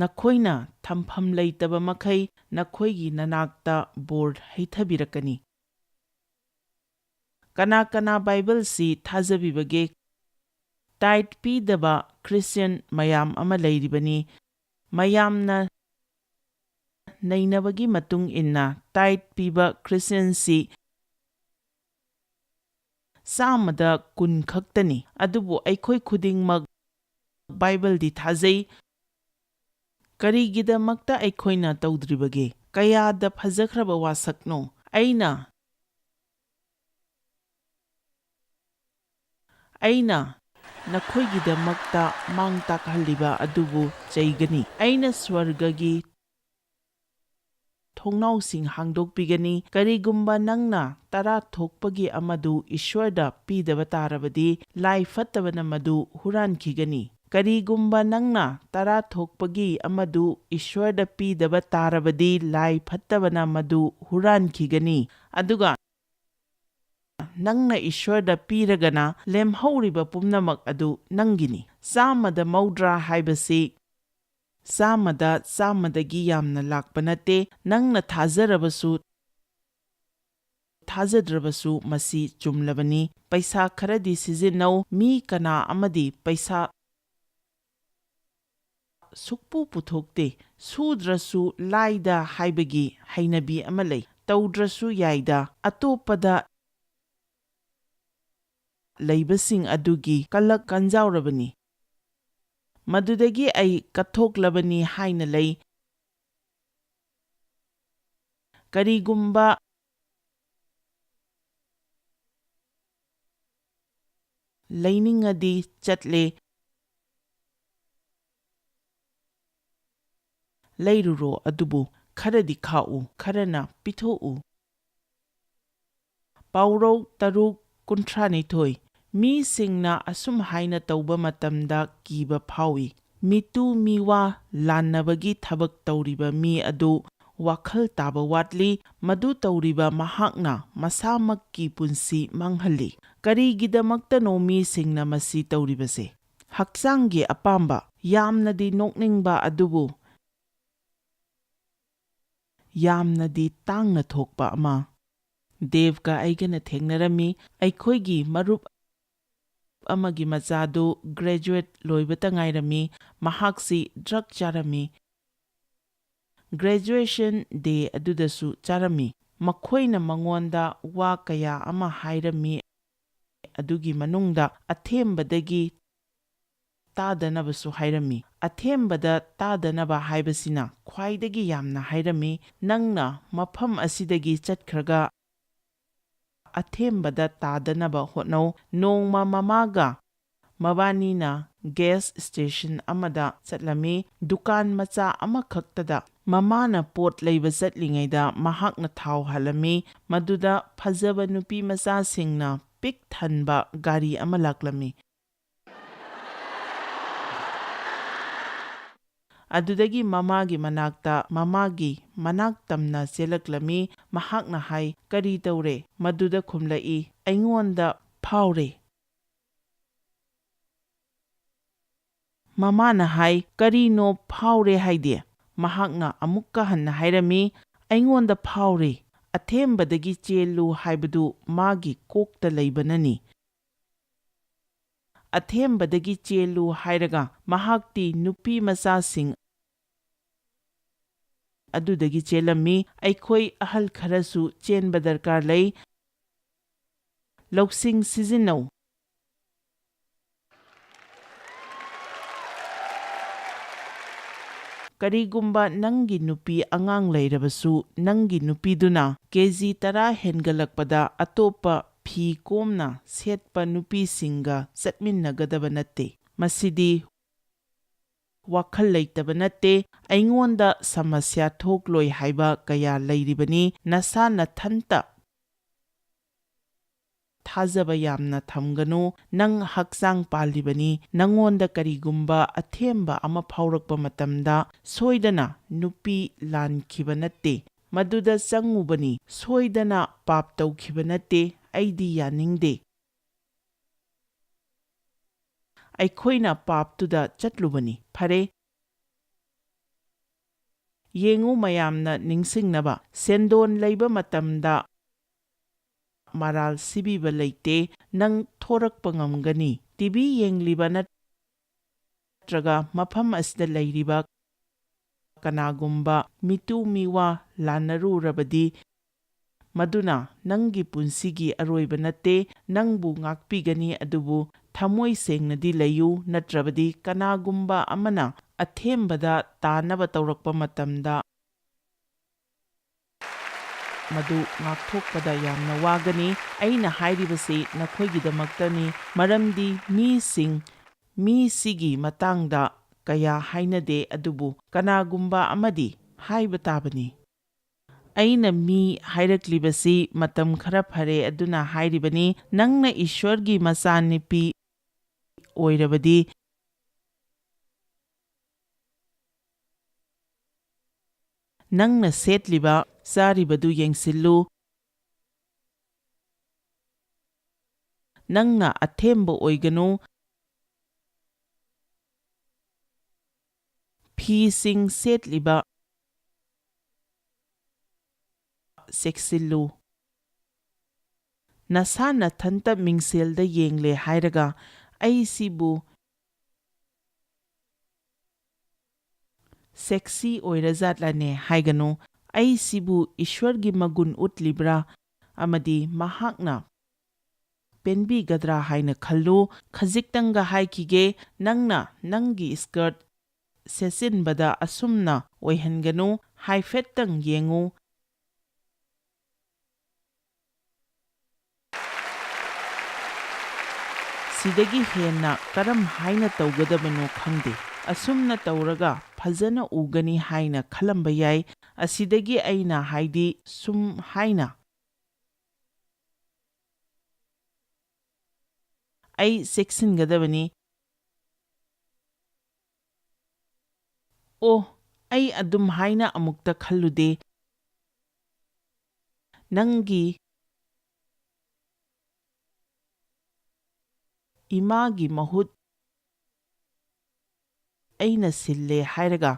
ꯅꯈꯣꯏꯅ ꯊꯝꯐꯝ ꯂꯩꯇꯕ ꯃꯈꯩ ꯅꯈꯣꯏꯒꯤ ꯅꯅꯥꯛꯇ ꯕꯣꯔ ꯍꯩꯊꯕꯤꯔꯛꯀꯅꯤ"꯫ ꯀꯅꯥ ꯀꯅꯥ ꯕꯥꯏꯕꯜꯁꯤ ꯊꯥꯖꯕꯤꯕꯒꯦ? ꯇꯥꯏꯠ ꯄꯤꯗꯕ ꯈ꯭ꯔꯤꯁꯇꯤꯌꯟ ꯃꯌꯥꯝ ꯑꯃ ꯂꯩꯔꯤꯕꯅꯤ꯫ ꯃꯌꯥꯝꯅ ꯅꯩꯅꯕꯒꯤ ꯃꯇꯨꯡ ꯏꯟꯅ, ꯇꯥꯏꯠ ꯄꯤꯕ ꯈ꯭ꯔꯤꯁꯇꯤꯌꯟꯁꯤ ꯆꯥꯝꯃꯗ ꯀꯨꯟ ꯈꯛꯇꯅꯤ꯫ ꯑꯗꯨꯕꯨ ꯑꯩꯈꯣꯏ ꯈꯨꯗꯤꯡꯃꯛ ꯕꯥꯏꯕꯜꯗꯤ ꯊꯥꯖꯩ꯫ ꯀꯔꯤꯒꯤꯗꯃꯛꯇ ꯑꯩꯈꯣꯏꯅ ꯇꯧꯗ꯭ꯔꯤꯕꯒꯦ? ꯀꯌꯥꯗ ꯐꯖꯈ꯭ꯔꯕ ꯋꯥꯁꯛꯅꯣ! ꯑꯩꯅ, ꯑꯩꯅ ꯅꯈꯣꯏꯒꯤꯗꯃꯛꯇ ꯃꯥꯡ ꯇꯥꯛꯍꯜꯂꯤꯕ ꯑꯗꯨꯕꯨ ꯆꯩꯒꯅꯤ꯫ ꯑꯩꯅ ꯁ꯭ꯋꯔꯒꯒꯤ ꯊꯣꯡꯅꯥꯎꯁꯤꯡ ꯍꯥꯡꯗꯣꯛꯄꯤꯒꯅꯤ꯫ ꯀꯔꯤꯒꯨꯝꯕ ꯅꯪꯅ ꯇꯔꯥ ꯊꯣꯛꯄꯒꯤ ꯑꯃꯗꯨ ꯏꯁ꯭ꯋꯔꯗ ꯄꯤꯗꯕ ꯇꯥꯔꯕꯗꯤ, ꯂꯥꯏ ꯐꯠꯇꯕꯅ ꯃꯗꯨ ꯍꯨꯔꯥꯟꯈꯤꯒꯅꯤ꯫ ꯀꯔꯤꯒꯨꯝꯕ ꯅꯪꯅ ꯇꯔꯥ ꯊꯣꯛꯄꯒꯤ ꯑꯃꯗꯨ ꯏꯁ꯭ꯋꯔꯗ ꯄꯤꯗꯕ ꯇꯥꯔꯕꯗꯤ, ꯂꯥꯏ ꯐꯠꯇꯕꯅ ꯃꯗꯨ ꯍꯨꯔꯥꯟꯈꯤꯒꯅꯤ꯫ ꯑꯗꯨꯒ ꯅꯪꯅ ꯏꯁ꯭ꯋꯔꯗ ꯄꯤꯔꯒꯅ, ꯂꯦꯝꯍꯧꯔꯤꯕ ꯄꯨꯝꯅꯃꯛ ꯑꯗꯨ ꯅꯪꯒꯤꯅꯤ꯫ ꯆꯥꯝꯃꯗ ꯃꯧꯗ꯭ꯔꯥ ꯍꯥꯏꯕꯁꯤ ꯆꯥꯝꯃꯗ ꯆꯥꯝꯃꯗꯒꯤ ꯌꯥꯝꯅ ꯂꯥꯛꯄ ꯅꯠꯇꯦ꯫ ꯅꯪꯅ ꯊꯥꯖꯔꯕꯁꯨ ꯊꯥꯖꯗ꯭ꯔꯕꯁꯨ ꯃꯁꯤ ꯆꯨꯝꯂꯕꯅꯤ꯫ ꯄꯩꯁꯥ ꯈꯔꯗꯤ ꯁꯤꯖꯤꯟꯅꯧ꯫ ꯃꯤ ꯀꯅꯥ ꯑꯃꯗꯤ ꯄꯩꯁꯥ ꯁꯨꯛꯄꯨ ꯄꯨꯊꯣꯛꯇꯦ꯫ "ꯁꯨꯗ꯭ꯔꯁꯨ ꯂꯥꯏꯗ" ꯍꯥꯏꯕꯒꯤ ꯍꯩꯅꯕꯤ ꯑꯃ ꯂꯩ꯫ ꯇꯧꯗ꯭ꯔꯁꯨ ꯌꯥꯏꯗ꯫ ꯑꯇꯣꯞꯄꯗ ꯂꯩꯕꯁꯤꯡ ꯑꯗꯨꯒꯤ ꯀꯂꯛ ꯀꯟꯖꯥꯎꯔꯕꯅꯤ꯫ ꯃꯗꯨꯗꯒꯤ ꯑꯩ ꯀꯠꯊꯣꯛꯂꯕꯅꯤ ꯍꯥꯏꯅ ꯂꯩ꯫ ꯀꯔꯤꯒꯨꯝꯕ ꯂꯩꯅꯤꯡꯉꯗꯤ ꯆꯠꯂꯦ꯫ ꯂꯩꯔꯨꯔꯣ, ꯑꯗꯨꯕꯨ ꯈꯔꯗꯤ ꯈꯥꯛꯎ, ꯈꯔꯅ ꯄꯤꯊꯣꯛꯎ꯫ ꯄꯥꯎꯔꯧ ꯇꯔꯨꯛ ꯀꯨꯟꯊ꯭ꯔꯥꯅꯤꯊꯣꯏ꯫ ꯃꯤꯁꯤꯡꯅ ꯑꯁꯨꯝ ꯍꯥꯏꯅ ꯇꯧꯕ ꯃꯇꯝꯗ ꯀꯤꯕ ꯐꯥꯎꯏ, "ꯃꯤꯇꯨ ꯃꯤꯋꯥ ꯂꯥꯟꯅꯕꯒꯤ ꯊꯕꯛ ꯇꯧꯔꯤꯕ ꯃꯤ ꯑꯗꯨ ꯋꯥꯈꯜ ꯇꯥꯕ ꯋꯥꯠꯂꯤ, ꯃꯗꯨ ꯇꯧꯔꯤꯕ ꯃꯍꯥꯛꯅ ꯃꯁꯥꯃꯛꯀꯤ ꯄꯨꯟꯁꯤ ꯃꯥꯡꯍꯜꯂꯤ꯫ ꯀꯔꯤꯒꯤꯗꯃꯛꯇꯅꯣ ꯃꯤꯁꯤꯡꯅ ꯃꯁꯤ ꯇꯧꯔꯤꯕꯁꯦ?" ꯍꯛꯆꯥꯡꯒꯤ ꯑꯄꯥꯝꯕ, ꯌꯥꯝꯅꯗꯤ ꯅꯣꯛꯅꯤꯡꯕ ꯑꯗꯨꯕꯨ ꯌꯥꯝꯅꯗꯤ ꯇꯥꯡꯅ ꯊꯣꯛꯄ ꯑꯃ꯫ ꯗꯦꯕꯀ ꯑꯩꯒꯅ ꯊꯦꯡꯅꯔꯝꯃꯤ꯫ ꯑꯩꯈꯣꯏꯒꯤ ꯃꯔꯨꯞ ꯑꯃꯒꯤ ꯃꯆꯥꯗꯨ ꯒ꯭ꯔꯦꯖꯨꯋꯦꯠ ꯂꯣꯏꯕꯇ ꯉꯥꯏꯔꯝꯃꯤ꯫ ꯃꯍꯥꯛꯁꯤ ꯗ꯭ꯔꯒ ꯆꯥꯔꯝꯃꯤ꯫ ꯒ꯭ꯔꯦꯖꯨꯋꯦꯁꯟ ꯗꯦ ꯑꯗꯨꯗꯁꯨ ꯆꯥꯔꯝꯃꯤ꯫ ꯃꯈꯣꯏꯅ ꯃꯉꯣꯟꯗ ꯋꯥ ꯀꯌꯥ ꯑꯃ ꯍꯥꯏꯔꯝꯃꯤ꯫ ꯑꯗꯨꯒꯤ ꯃꯅꯨꯡꯗ ꯑꯊꯦꯝꯕꯗꯒꯤ ꯇꯥꯗꯅꯕꯁꯨ ꯍꯥꯏꯔꯝꯃꯤ꯫ ꯑꯊꯦꯝꯕꯗ ꯇꯥꯗꯅꯕ ꯍꯥꯏꯕꯁꯤꯅ ꯈ꯭ꯋꯥꯏꯗꯒꯤ ꯌꯥꯝꯅ ꯍꯥꯏꯔꯝꯃꯤ꯫ "ꯅꯪꯅ ꯃꯐꯝ ꯑꯁꯤꯗꯒꯤ ꯆꯠꯈ꯭ꯔꯒ ꯑꯊꯦꯝꯕꯗ ꯇꯥꯗꯅꯕ ꯍꯣꯠꯅꯧ꯫" ꯅꯣꯡꯃ ꯃꯃꯥꯒ ꯃꯕꯥꯅꯤꯅ ꯒ꯭ꯌꯥꯁ ꯁ꯭ꯇꯦꯁꯟ ꯑꯃꯗ ꯆꯠꯂꯝꯃꯤ꯫ ꯗꯨꯀꯥꯟ ꯃꯆꯥ ꯑꯃꯈꯛꯇꯗ ꯃꯃꯥꯅ ꯄꯣꯠ ꯂꯩꯕ ꯆꯠꯂꯤꯉꯩꯗ ꯃꯍꯥꯛꯅ ꯊꯥꯎ ꯍꯥꯜꯂꯝꯃꯤ꯫ ꯃꯗꯨꯗ ꯐꯖꯕ ꯅꯨꯄꯤ ꯃꯆꯥꯁꯤꯡꯅ ꯄꯤꯛ ꯊꯟꯕ ꯒꯥꯔꯤ ꯑꯃ ꯂꯥꯛꯂꯝꯃꯤ꯫ ꯑꯗꯨꯗꯒꯤ ꯃꯃꯥꯒꯤ ꯃꯅꯥꯛꯇ, ꯃꯃꯥꯒꯤ ꯃꯅꯥꯛ ꯇꯝꯅ ꯆꯦꯜꯂꯛꯂꯝꯃꯤ꯫ ꯃꯍꯥꯛꯅ ꯍꯥꯏ, "ꯀꯔꯤ ꯇꯧꯔꯦ?" ꯃꯗꯨꯗ ꯈꯨꯝꯂꯛꯏ, "ꯑꯩꯉꯣꯟꯗ ꯐꯥꯎꯔꯦ꯫" ꯃꯃꯥꯅ ꯍꯥꯏ, "ꯀꯔꯤꯅꯣ ꯐꯥꯎꯔꯦ ꯍꯥꯏꯗꯤ?" ꯃꯍꯥꯛꯅ ꯑꯃꯨꯛꯀ ꯍꯟꯅ ꯍꯥꯏꯔꯝꯃꯤ, "ꯑꯩꯉꯣꯟꯗ ꯐꯥꯎꯔꯦ꯫ ꯑꯊꯦꯝꯕꯗꯒꯤ ꯆꯦꯜꯂꯨ ꯍꯥꯏꯕꯗꯨ ꯃꯥꯒꯤ ꯀꯣꯛꯇ ꯂꯩꯕꯅꯅꯤ꯫" ꯑꯊꯦꯝꯕꯗꯒꯤ ꯆꯦꯜꯂꯨ ꯍꯥꯏꯔꯒ ꯃꯍꯥꯛꯇꯤ ꯅꯨꯄꯤ ꯃꯆꯥꯁꯤꯡ ꯑꯗꯨꯗꯒꯤ ꯆꯦꯜꯂꯝꯃꯤ꯫ ꯑꯩꯈꯣꯏ ꯑꯍꯜ ꯈꯔꯁꯨ ꯆꯦꯟꯕ ꯗꯔꯀꯥꯔ ꯂꯩ꯫ ꯂꯧꯁꯤꯡ ꯁꯤꯖꯤꯟꯅꯧ꯫ ꯀꯔꯤꯒꯨꯝꯕ ꯅꯪꯒꯤ ꯅꯨꯄꯤ ꯑꯉꯥꯡ ꯂꯩꯔꯕꯁꯨ, ꯅꯪꯒꯤ ꯅꯨꯄꯤꯗꯨꯅ ꯀꯦ ꯖꯤ ꯇꯔꯥ ꯍꯦꯟꯒꯠꯂꯛꯄꯗ ꯑꯇꯣꯞꯄ ꯐꯤ ꯀꯣꯝꯅ ꯁꯦꯠꯄ ꯅꯨꯄꯤꯁꯤꯡꯒ ꯆꯠꯃꯤꯟꯅꯒꯗꯕ ꯅꯠꯇꯦ꯫ ꯃꯁꯤꯗꯤ ꯋꯥꯈꯜ ꯂꯩꯇꯕ ꯅꯠꯇꯦ꯫ ꯑꯩꯉꯣꯟꯗ ꯁꯃꯁ꯭ꯌꯥ ꯊꯣꯛꯂꯣꯏ ꯍꯥꯏꯕ ꯀꯌꯥ ꯂꯩꯔꯤꯕꯅꯤ꯫ ꯅꯁꯥ ꯅꯊꯟꯇ ꯊꯥꯖꯕ ꯌꯥꯝꯅ ꯊꯝꯒꯅꯨ꯫ ꯅꯪ ꯍꯛꯆꯥꯡ ꯄꯥꯜꯂꯤꯕꯅꯤ꯫ ꯅꯪꯉꯣꯟꯗ ꯀꯔꯤꯒꯨꯝꯕ ꯑꯊꯦꯝꯕ ꯑꯃ ꯐꯥꯎꯔꯛꯄ ꯃꯇꯝꯗ ꯁꯣꯏꯗꯅ ꯅꯨꯄꯤ ꯂꯥꯟꯈꯤꯕ ꯅꯠꯇꯦ꯫ ꯃꯗꯨꯗ ꯆꯪꯉꯨꯕꯅꯤ꯫ ꯁꯣꯏꯗꯅ ꯄꯥꯞ ꯇꯧꯈꯤꯕ ꯅꯠꯇꯦ꯫ ꯑꯩꯗꯤ ꯌꯥꯅꯤꯡꯗꯦ꯫ ꯑꯩꯈꯣꯏꯅ ꯄꯥꯞꯇꯨꯗ ꯆꯠꯂꯨꯕꯅꯤ꯫ ꯐꯔꯦ꯫ ꯌꯦꯡꯉꯨ, ꯃꯌꯥꯝꯅ ꯅꯤꯡꯁꯤꯡꯅꯕ, ꯁꯦꯟꯗꯣꯟ ꯂꯩꯕ ꯃꯇꯝꯗ ꯃꯔꯥꯜ ꯁꯤꯕꯤꯕ ꯂꯩꯇꯦ꯫ ꯅꯪ ꯊꯣꯔꯛꯄ ꯉꯝꯒꯅꯤ꯫ ꯇꯤ ꯚꯤ ꯌꯦꯡꯂꯤꯕ ꯅꯠꯇ꯭ꯔꯒ ꯃꯐꯝ ꯑꯁꯤꯗ ꯂꯩꯔꯤꯕ ꯀꯅꯥꯒꯨꯝꯕ ꯃꯤꯇꯨ ꯃꯤꯋꯥ ꯂꯥꯟꯅꯔꯨꯔꯕꯗꯤ, ꯃꯗꯨꯅ ꯅꯪꯒꯤ ꯄꯨꯟꯁꯤꯒꯤ ꯑꯔꯣꯏꯕ ꯅꯠꯇꯦ꯫ ꯅꯪꯕꯨ ꯉꯥꯛꯄꯤꯒꯅꯤ, ꯑꯗꯨꯕꯨ ꯊꯃꯣꯏ ꯁꯦꯡꯅꯗꯤ ꯂꯩꯌꯨ, ꯅꯠꯇ꯭ꯔꯕꯗꯤ ꯀꯅꯥꯒꯨꯝꯕ ꯑꯃꯅ ꯑꯊꯦꯝꯕꯗ ꯇꯥꯅꯕ ꯇꯧꯔꯛꯄ ꯃꯇꯝꯗ, ꯃꯗꯨ ꯉꯥꯛꯊꯣꯛꯄꯗ ꯌꯥꯝꯅ ꯋꯥꯒꯅꯤ꯫ ꯑꯩꯅ ꯍꯥꯏꯔꯤꯕꯁꯤ ꯅꯈꯣꯏꯒꯤꯗꯃꯛꯇꯅꯤ, ꯃꯔꯝꯗꯤ ꯃꯤꯁꯤꯡ, ꯃꯤꯁꯤꯒꯤ ꯃꯇꯥꯡꯗ ꯀꯌꯥ ꯍꯥꯏꯅꯗꯦ, ꯑꯗꯨꯕꯨ ꯀꯅꯥꯒꯨꯝꯕ ꯑꯃꯗꯤ ꯍꯥꯏꯕ ꯇꯥꯕꯅꯤ꯫ ꯑꯩꯅ ꯃꯤ ꯍꯥꯏꯔꯛꯂꯤꯕꯁꯤ ꯃꯇꯝ ꯈꯔ ꯐꯔꯦ ꯑꯗꯨꯅ ꯍꯥꯏꯔꯤꯕꯅꯤ꯫ ꯅꯪꯅ ꯏꯁ꯭ꯋꯔꯒꯤ ꯃꯆꯥꯅꯨꯄꯤ ꯑꯣꯏꯔꯕꯗꯤ, ꯅꯪꯅ ꯁꯦꯠꯂꯤꯕ, ꯆꯥꯔꯤꯕꯗꯨ ꯌꯦꯡꯁꯤꯜꯂꯨ꯫ ꯅꯪꯅ ꯑꯊꯦꯝꯕ ꯑꯣꯏꯒꯅꯨ꯫ ꯐꯤꯁꯤꯡ ꯁꯦꯠꯂꯤꯕ ꯆꯦꯛꯁꯤꯜꯂꯨ꯫ ꯅꯁꯥ ꯅꯊꯟꯇ ꯃꯤꯡꯁꯦꯜꯗ ꯌꯦꯡꯂꯦ ꯍꯥꯏꯔꯒ, "ꯑꯩꯁꯤꯕꯨ ꯁꯦꯛꯁꯤ ꯑꯣꯏꯔꯖꯥꯠꯂꯅꯦ?" ꯍꯥꯏꯒꯅꯨ꯫ "ꯑꯩꯁꯤꯕꯨ ꯏꯁ꯭ꯋꯔꯒꯤ ꯃꯒꯨꯟ ꯎꯠꯂꯤꯕ꯭ꯔꯥ? ꯑꯃꯗꯤ ꯃꯍꯥꯛꯅ ꯄꯦꯟꯕꯤꯒꯗ꯭ꯔꯥ ꯍꯥꯏꯅ ꯈꯜꯂꯨ꯫" ꯈꯖꯤꯛꯇꯪꯒ ꯍꯥꯏꯈꯤꯒꯦ, ꯅꯪꯅ ꯅꯪꯒꯤ ꯁ꯭ꯀꯔꯠ ꯁꯦꯠꯆꯤꯟꯕꯗ ꯑꯁꯨꯝꯅ ꯑꯣꯏꯍꯟꯒꯅꯨ꯫ ꯍꯥꯏꯐꯦꯠꯇꯪ ꯌꯦꯡꯉꯨ꯫ ꯁꯤꯗꯒꯤ ꯍꯦꯟꯅ ꯀꯔꯝ ꯍꯥꯏꯅ ꯇꯧꯒꯗꯕꯅꯣ ꯈꯪꯗꯦ꯫ ꯑꯁꯨꯝꯅ ꯇꯧꯔꯒ ꯐꯖꯅ ꯎꯒꯅꯤ ꯍꯥꯏꯅ ꯈꯜꯂꯝꯕ ꯌꯥꯏ꯫ ꯑꯁꯤꯗꯒꯤ ꯑꯩꯅ ꯍꯥꯏꯗꯤ ꯁꯨꯝ ꯍꯥꯏꯅ ꯑꯩ ꯆꯦꯛꯁꯤꯟꯒꯗꯕꯅꯤ꯫ ꯑꯣ, ꯑꯩ ꯑꯗꯨꯝ ꯍꯥꯏꯅ ꯑꯃꯨꯛꯇ ꯈꯜꯂꯨꯗꯦ꯫ ꯅꯪꯒꯤ ꯏꯃꯥꯒꯤ ꯃꯍꯨꯠ ꯑꯩꯅ ꯁꯤꯜꯂꯦ ꯍꯥꯏꯔꯒ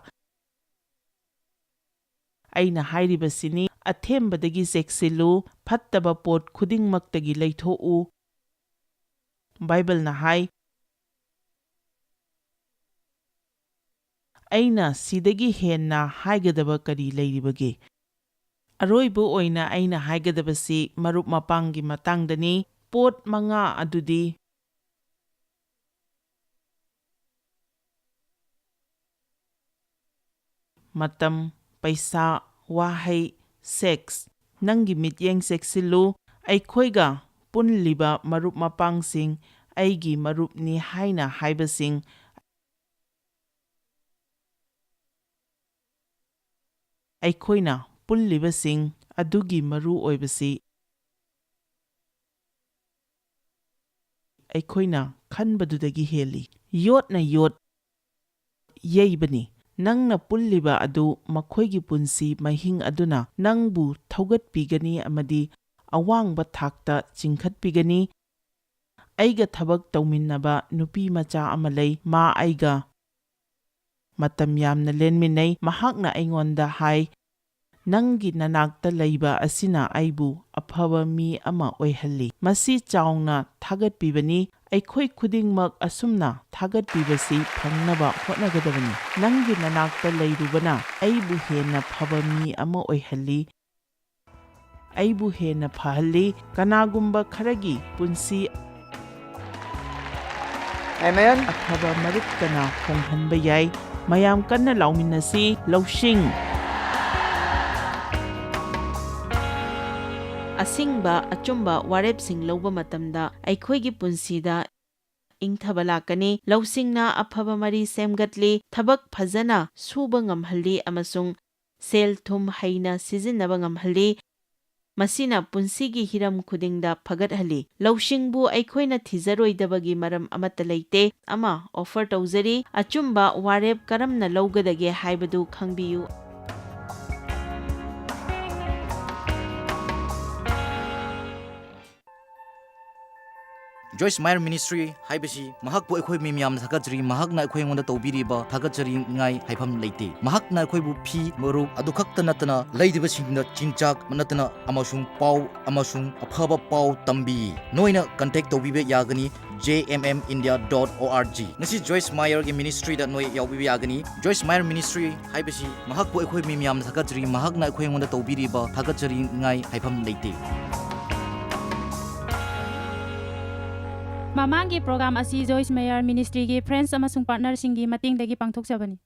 ꯑꯩꯅ ꯍꯥꯏꯔꯤꯕꯁꯤꯅꯤ, ꯑꯊꯦꯝꯕꯗꯒꯤ ꯆꯦꯛꯁꯤꯜꯂꯨ, ꯐꯠꯇꯕ ꯄꯣꯠ ꯈꯨꯗꯤꯡꯃꯛꯇꯒꯤ ꯂꯩꯊꯣꯛꯎ꯫ ꯕꯥꯏꯕꯜꯅ ꯍꯥꯏ, ꯑꯩꯅ ꯁꯤꯗꯒꯤ ꯍꯦꯟꯅ ꯍꯥꯏꯒꯗꯕ ꯀꯔꯤ ꯂꯩꯔꯤꯕꯒꯦ? ꯑꯔꯣꯏꯕ ꯑꯣꯏꯅ ꯑꯩꯅ ꯍꯥꯏꯒꯗꯕꯁꯤ ꯃꯔꯨꯞ ꯃꯄꯥꯡꯒꯤ ꯃꯇꯥꯡꯗꯅꯤ꯫ ꯄꯣꯠ ꯃꯉꯥ ꯑꯗꯨꯗꯤ ꯃꯇꯝ, ꯄꯩꯁꯥ, ꯋꯥꯍꯩ, ꯁꯦꯛꯁ꯫ ꯅꯪꯒꯤ ꯃꯤꯠꯌꯦꯡ ꯆꯦꯛꯁꯤꯜꯂꯨ꯫ ꯑꯩꯈꯣꯏꯒ ꯄꯨꯜꯂꯤꯕ ꯃꯔꯨꯞ ꯃꯄꯥꯡꯁꯤꯡ, ꯑꯩꯒꯤ ꯃꯔꯨꯞꯅꯤ ꯍꯥꯏꯅ ꯍꯥꯏꯕꯁꯤꯡ, ꯑꯩꯈꯣꯏꯅ ꯄꯨꯜꯂꯤꯕꯁꯤꯡ ꯑꯗꯨꯒꯤ ꯃꯔꯨ ꯑꯣꯏꯕꯁꯤ ꯑꯩꯈꯣꯏꯅ ꯈꯟꯕꯗꯨꯗꯒꯤ ꯍꯦꯜꯂꯤ꯫ ꯌꯣꯠꯅ ꯌꯣꯠ ꯌꯩꯕꯅꯤ꯫ ꯅꯪꯅ ꯄꯨꯜꯂꯤꯕ ꯑꯗꯨ ꯃꯈꯣꯏꯒꯤ ꯄꯨꯟꯁꯤ ꯃꯍꯤꯡ ꯑꯗꯨꯅ ꯅꯪꯕꯨ ꯊꯧꯒꯠꯄꯤꯒꯅꯤ ꯑꯃꯗꯤ ꯑꯋꯥꯡꯕ ꯊꯥꯛꯇ ꯆꯤꯡꯈꯠꯄꯤꯒꯅꯤ꯫ ꯑꯩꯒ ꯊꯕꯛ ꯇꯧꯃꯤꯟꯅꯕ ꯅꯨꯄꯤ ꯃꯆꯥ ꯑꯃ ꯂꯩ꯫ ꯃꯥ ꯑꯩꯒ ꯃꯇꯝ ꯌꯥꯝꯅ ꯂꯦꯟꯃꯤꯟꯅꯩ꯫ ꯃꯍꯥꯛꯅ ꯑꯩꯉꯣꯟꯗ ꯍꯥꯏ, "ꯅꯪꯒꯤ ꯅꯅꯥꯛꯇ ꯂꯩꯕ ꯑꯁꯤꯅ ꯑꯩꯕꯨ ꯑꯐꯕ ꯃꯤ ꯑꯃ ꯑꯣꯏꯍꯜꯂꯤ꯫" ꯃꯁꯤ ꯆꯥꯎꯅ ꯊꯥꯒꯠꯄꯤꯕꯅꯤ꯫ ꯑꯩꯈꯣꯏ ꯈꯨꯗꯤꯡꯃꯛ ꯑꯁꯨꯝꯅ ꯊꯥꯒꯠꯄꯤꯕꯁꯤ ꯐꯪꯅꯕ ꯍꯣꯠꯅꯒꯗꯕꯅꯤ꯫ ꯅꯪꯒꯤ ꯅꯅꯥꯛꯇ ꯂꯩꯔꯨꯕꯅ ꯑꯩꯕꯨ ꯍꯦꯟꯅ ꯐꯕ ꯃꯤ ꯑꯃ ꯑꯣꯏꯍꯜꯂꯤ꯫ ꯑꯩꯕꯨ ꯍꯦꯟꯅ ꯐꯍꯜꯂꯤ꯫ ꯀꯅꯥꯒꯨꯝꯕ ꯈꯔꯒꯤ ꯄꯨꯟꯁꯤ Amen. ꯑꯐꯕ ꯃꯔꯨꯞꯇꯅ ꯍꯣꯡꯍꯟꯕ ꯌꯥꯏ꯫ ꯃꯌꯥꯝ ꯀꯟꯅ ꯂꯥꯎꯃꯤꯟꯅꯁꯤ, "ꯂꯧꯁꯤꯡ!" ꯑꯁꯤꯡꯕ, ꯑꯆꯨꯝꯕ ꯋꯥꯔꯦꯞꯁꯤꯡ ꯂꯧꯕ ꯃꯇꯝꯗ ꯑꯩꯈꯣꯏꯒꯤ ꯄꯨꯟꯁꯤꯗ ꯏꯪꯊꯕ ꯂꯥꯛꯀꯅꯤ꯫ ꯂꯧꯁꯤꯡꯅ ꯑꯐꯕ ꯃꯔꯤ ꯁꯦꯝꯒꯠꯂꯤ, ꯊꯕꯛ ꯐꯖꯅ ꯁꯨꯕ ꯉꯝꯍꯜꯂꯤ ꯑꯃꯁꯨꯡ ꯁꯦꯜ ꯊꯨꯝ ꯍꯩꯅ ꯁꯤꯖꯤꯟꯅꯕ ꯉꯝꯍꯜꯂꯤ꯫ ꯃꯁꯤꯅ ꯄꯨꯟꯁꯤꯒꯤ ꯍꯤꯔꯝ ꯈꯨꯗꯤꯡꯗ ꯐꯒꯠꯍꯜꯂꯤ꯫ ꯂꯧꯁꯤꯡꯕꯨ ꯑꯩꯈꯣꯏꯅ ꯊꯤꯖꯔꯣꯏꯗꯕꯒꯤ ꯃꯔꯝ ꯑꯃꯠꯇ ꯂꯩꯇꯦ꯫ ꯑꯃ offer ꯇꯧꯖꯔꯤ, ꯑꯆꯨꯝꯕ ꯋꯥꯔꯦꯞ ꯀꯔꯝꯅ ꯂꯧꯒꯗꯒꯦ ꯍꯥꯏꯕꯗꯨ ꯈꯪꯕꯤꯌꯨ꯫ Joyce Meyer Ministry ꯍꯥꯏꯕꯁꯤ ꯃꯍꯥꯛꯄꯨ ꯑꯩꯈꯣꯏ ꯃꯤ ꯃꯌꯥꯝꯅ ꯊꯥꯒꯠꯆꯔꯤ꯫ ꯃꯍꯥꯛꯅ ꯑꯩꯈꯣꯏ ꯑꯩꯉꯣꯟꯗ ꯇꯧꯕꯤꯔꯤꯕ ꯊꯥꯒꯠꯆꯅꯤꯡꯉꯥꯏ ꯍꯥꯏꯐꯝ ꯂꯩꯇꯦ꯫ ꯃꯍꯥꯛꯅ ꯑꯩꯈꯣꯏꯕꯨ ꯐꯤ, ꯃꯔꯨꯞ ꯑꯗꯨ ꯈꯛꯇ ꯅꯠꯇꯅ ꯂꯩꯔꯤꯕꯁꯤꯡꯗ ꯆꯤꯟꯖꯥꯛ ꯅꯠꯇꯅ ꯑꯃꯁꯨꯡ ꯄꯥꯎ ꯑꯃꯁꯨꯡ ꯑꯐꯕ ꯄꯥꯎ ꯇꯝꯕꯤ꯫ ꯅꯣꯏꯅ contact ꯇꯧꯕꯤꯕ ꯌꯥꯒꯅꯤ J M M India dot O R G꯫ ꯉꯁꯤ Joyce Meyer ꯒꯤ ministry ꯗ ꯅꯣꯏ ꯌꯥꯎꯕꯤꯕ ꯌꯥꯒꯅꯤ꯫ Joyce Meyer Ministry ꯍꯥꯏꯕꯁꯤ ꯃꯍꯥꯛꯄꯨ ꯑꯩꯈꯣꯏ ꯃꯤ ꯃꯌꯥꯝꯅ ꯊꯥꯒꯠꯆꯔꯤ꯫ ꯃꯍꯥꯛꯅ ꯑꯩꯈꯣꯏ ꯑꯩꯉꯣꯟꯗ ꯇꯧꯕꯤꯔꯤꯕ ꯊꯥꯒꯠꯆꯅꯤꯡꯉꯥꯏ ꯍꯥꯏꯐꯝ ꯂꯩꯇꯦ꯫ ꯃꯃꯥꯡꯒꯤ program ꯑꯁꯤ Joyce Meyer Ministry ꯒꯤ friends ꯑꯃꯁꯨꯡ partner ꯁꯤꯡꯒꯤ ꯃꯇꯦꯡꯗꯒꯤ ꯄꯥꯡꯊꯣꯛꯆꯕꯅꯤ꯫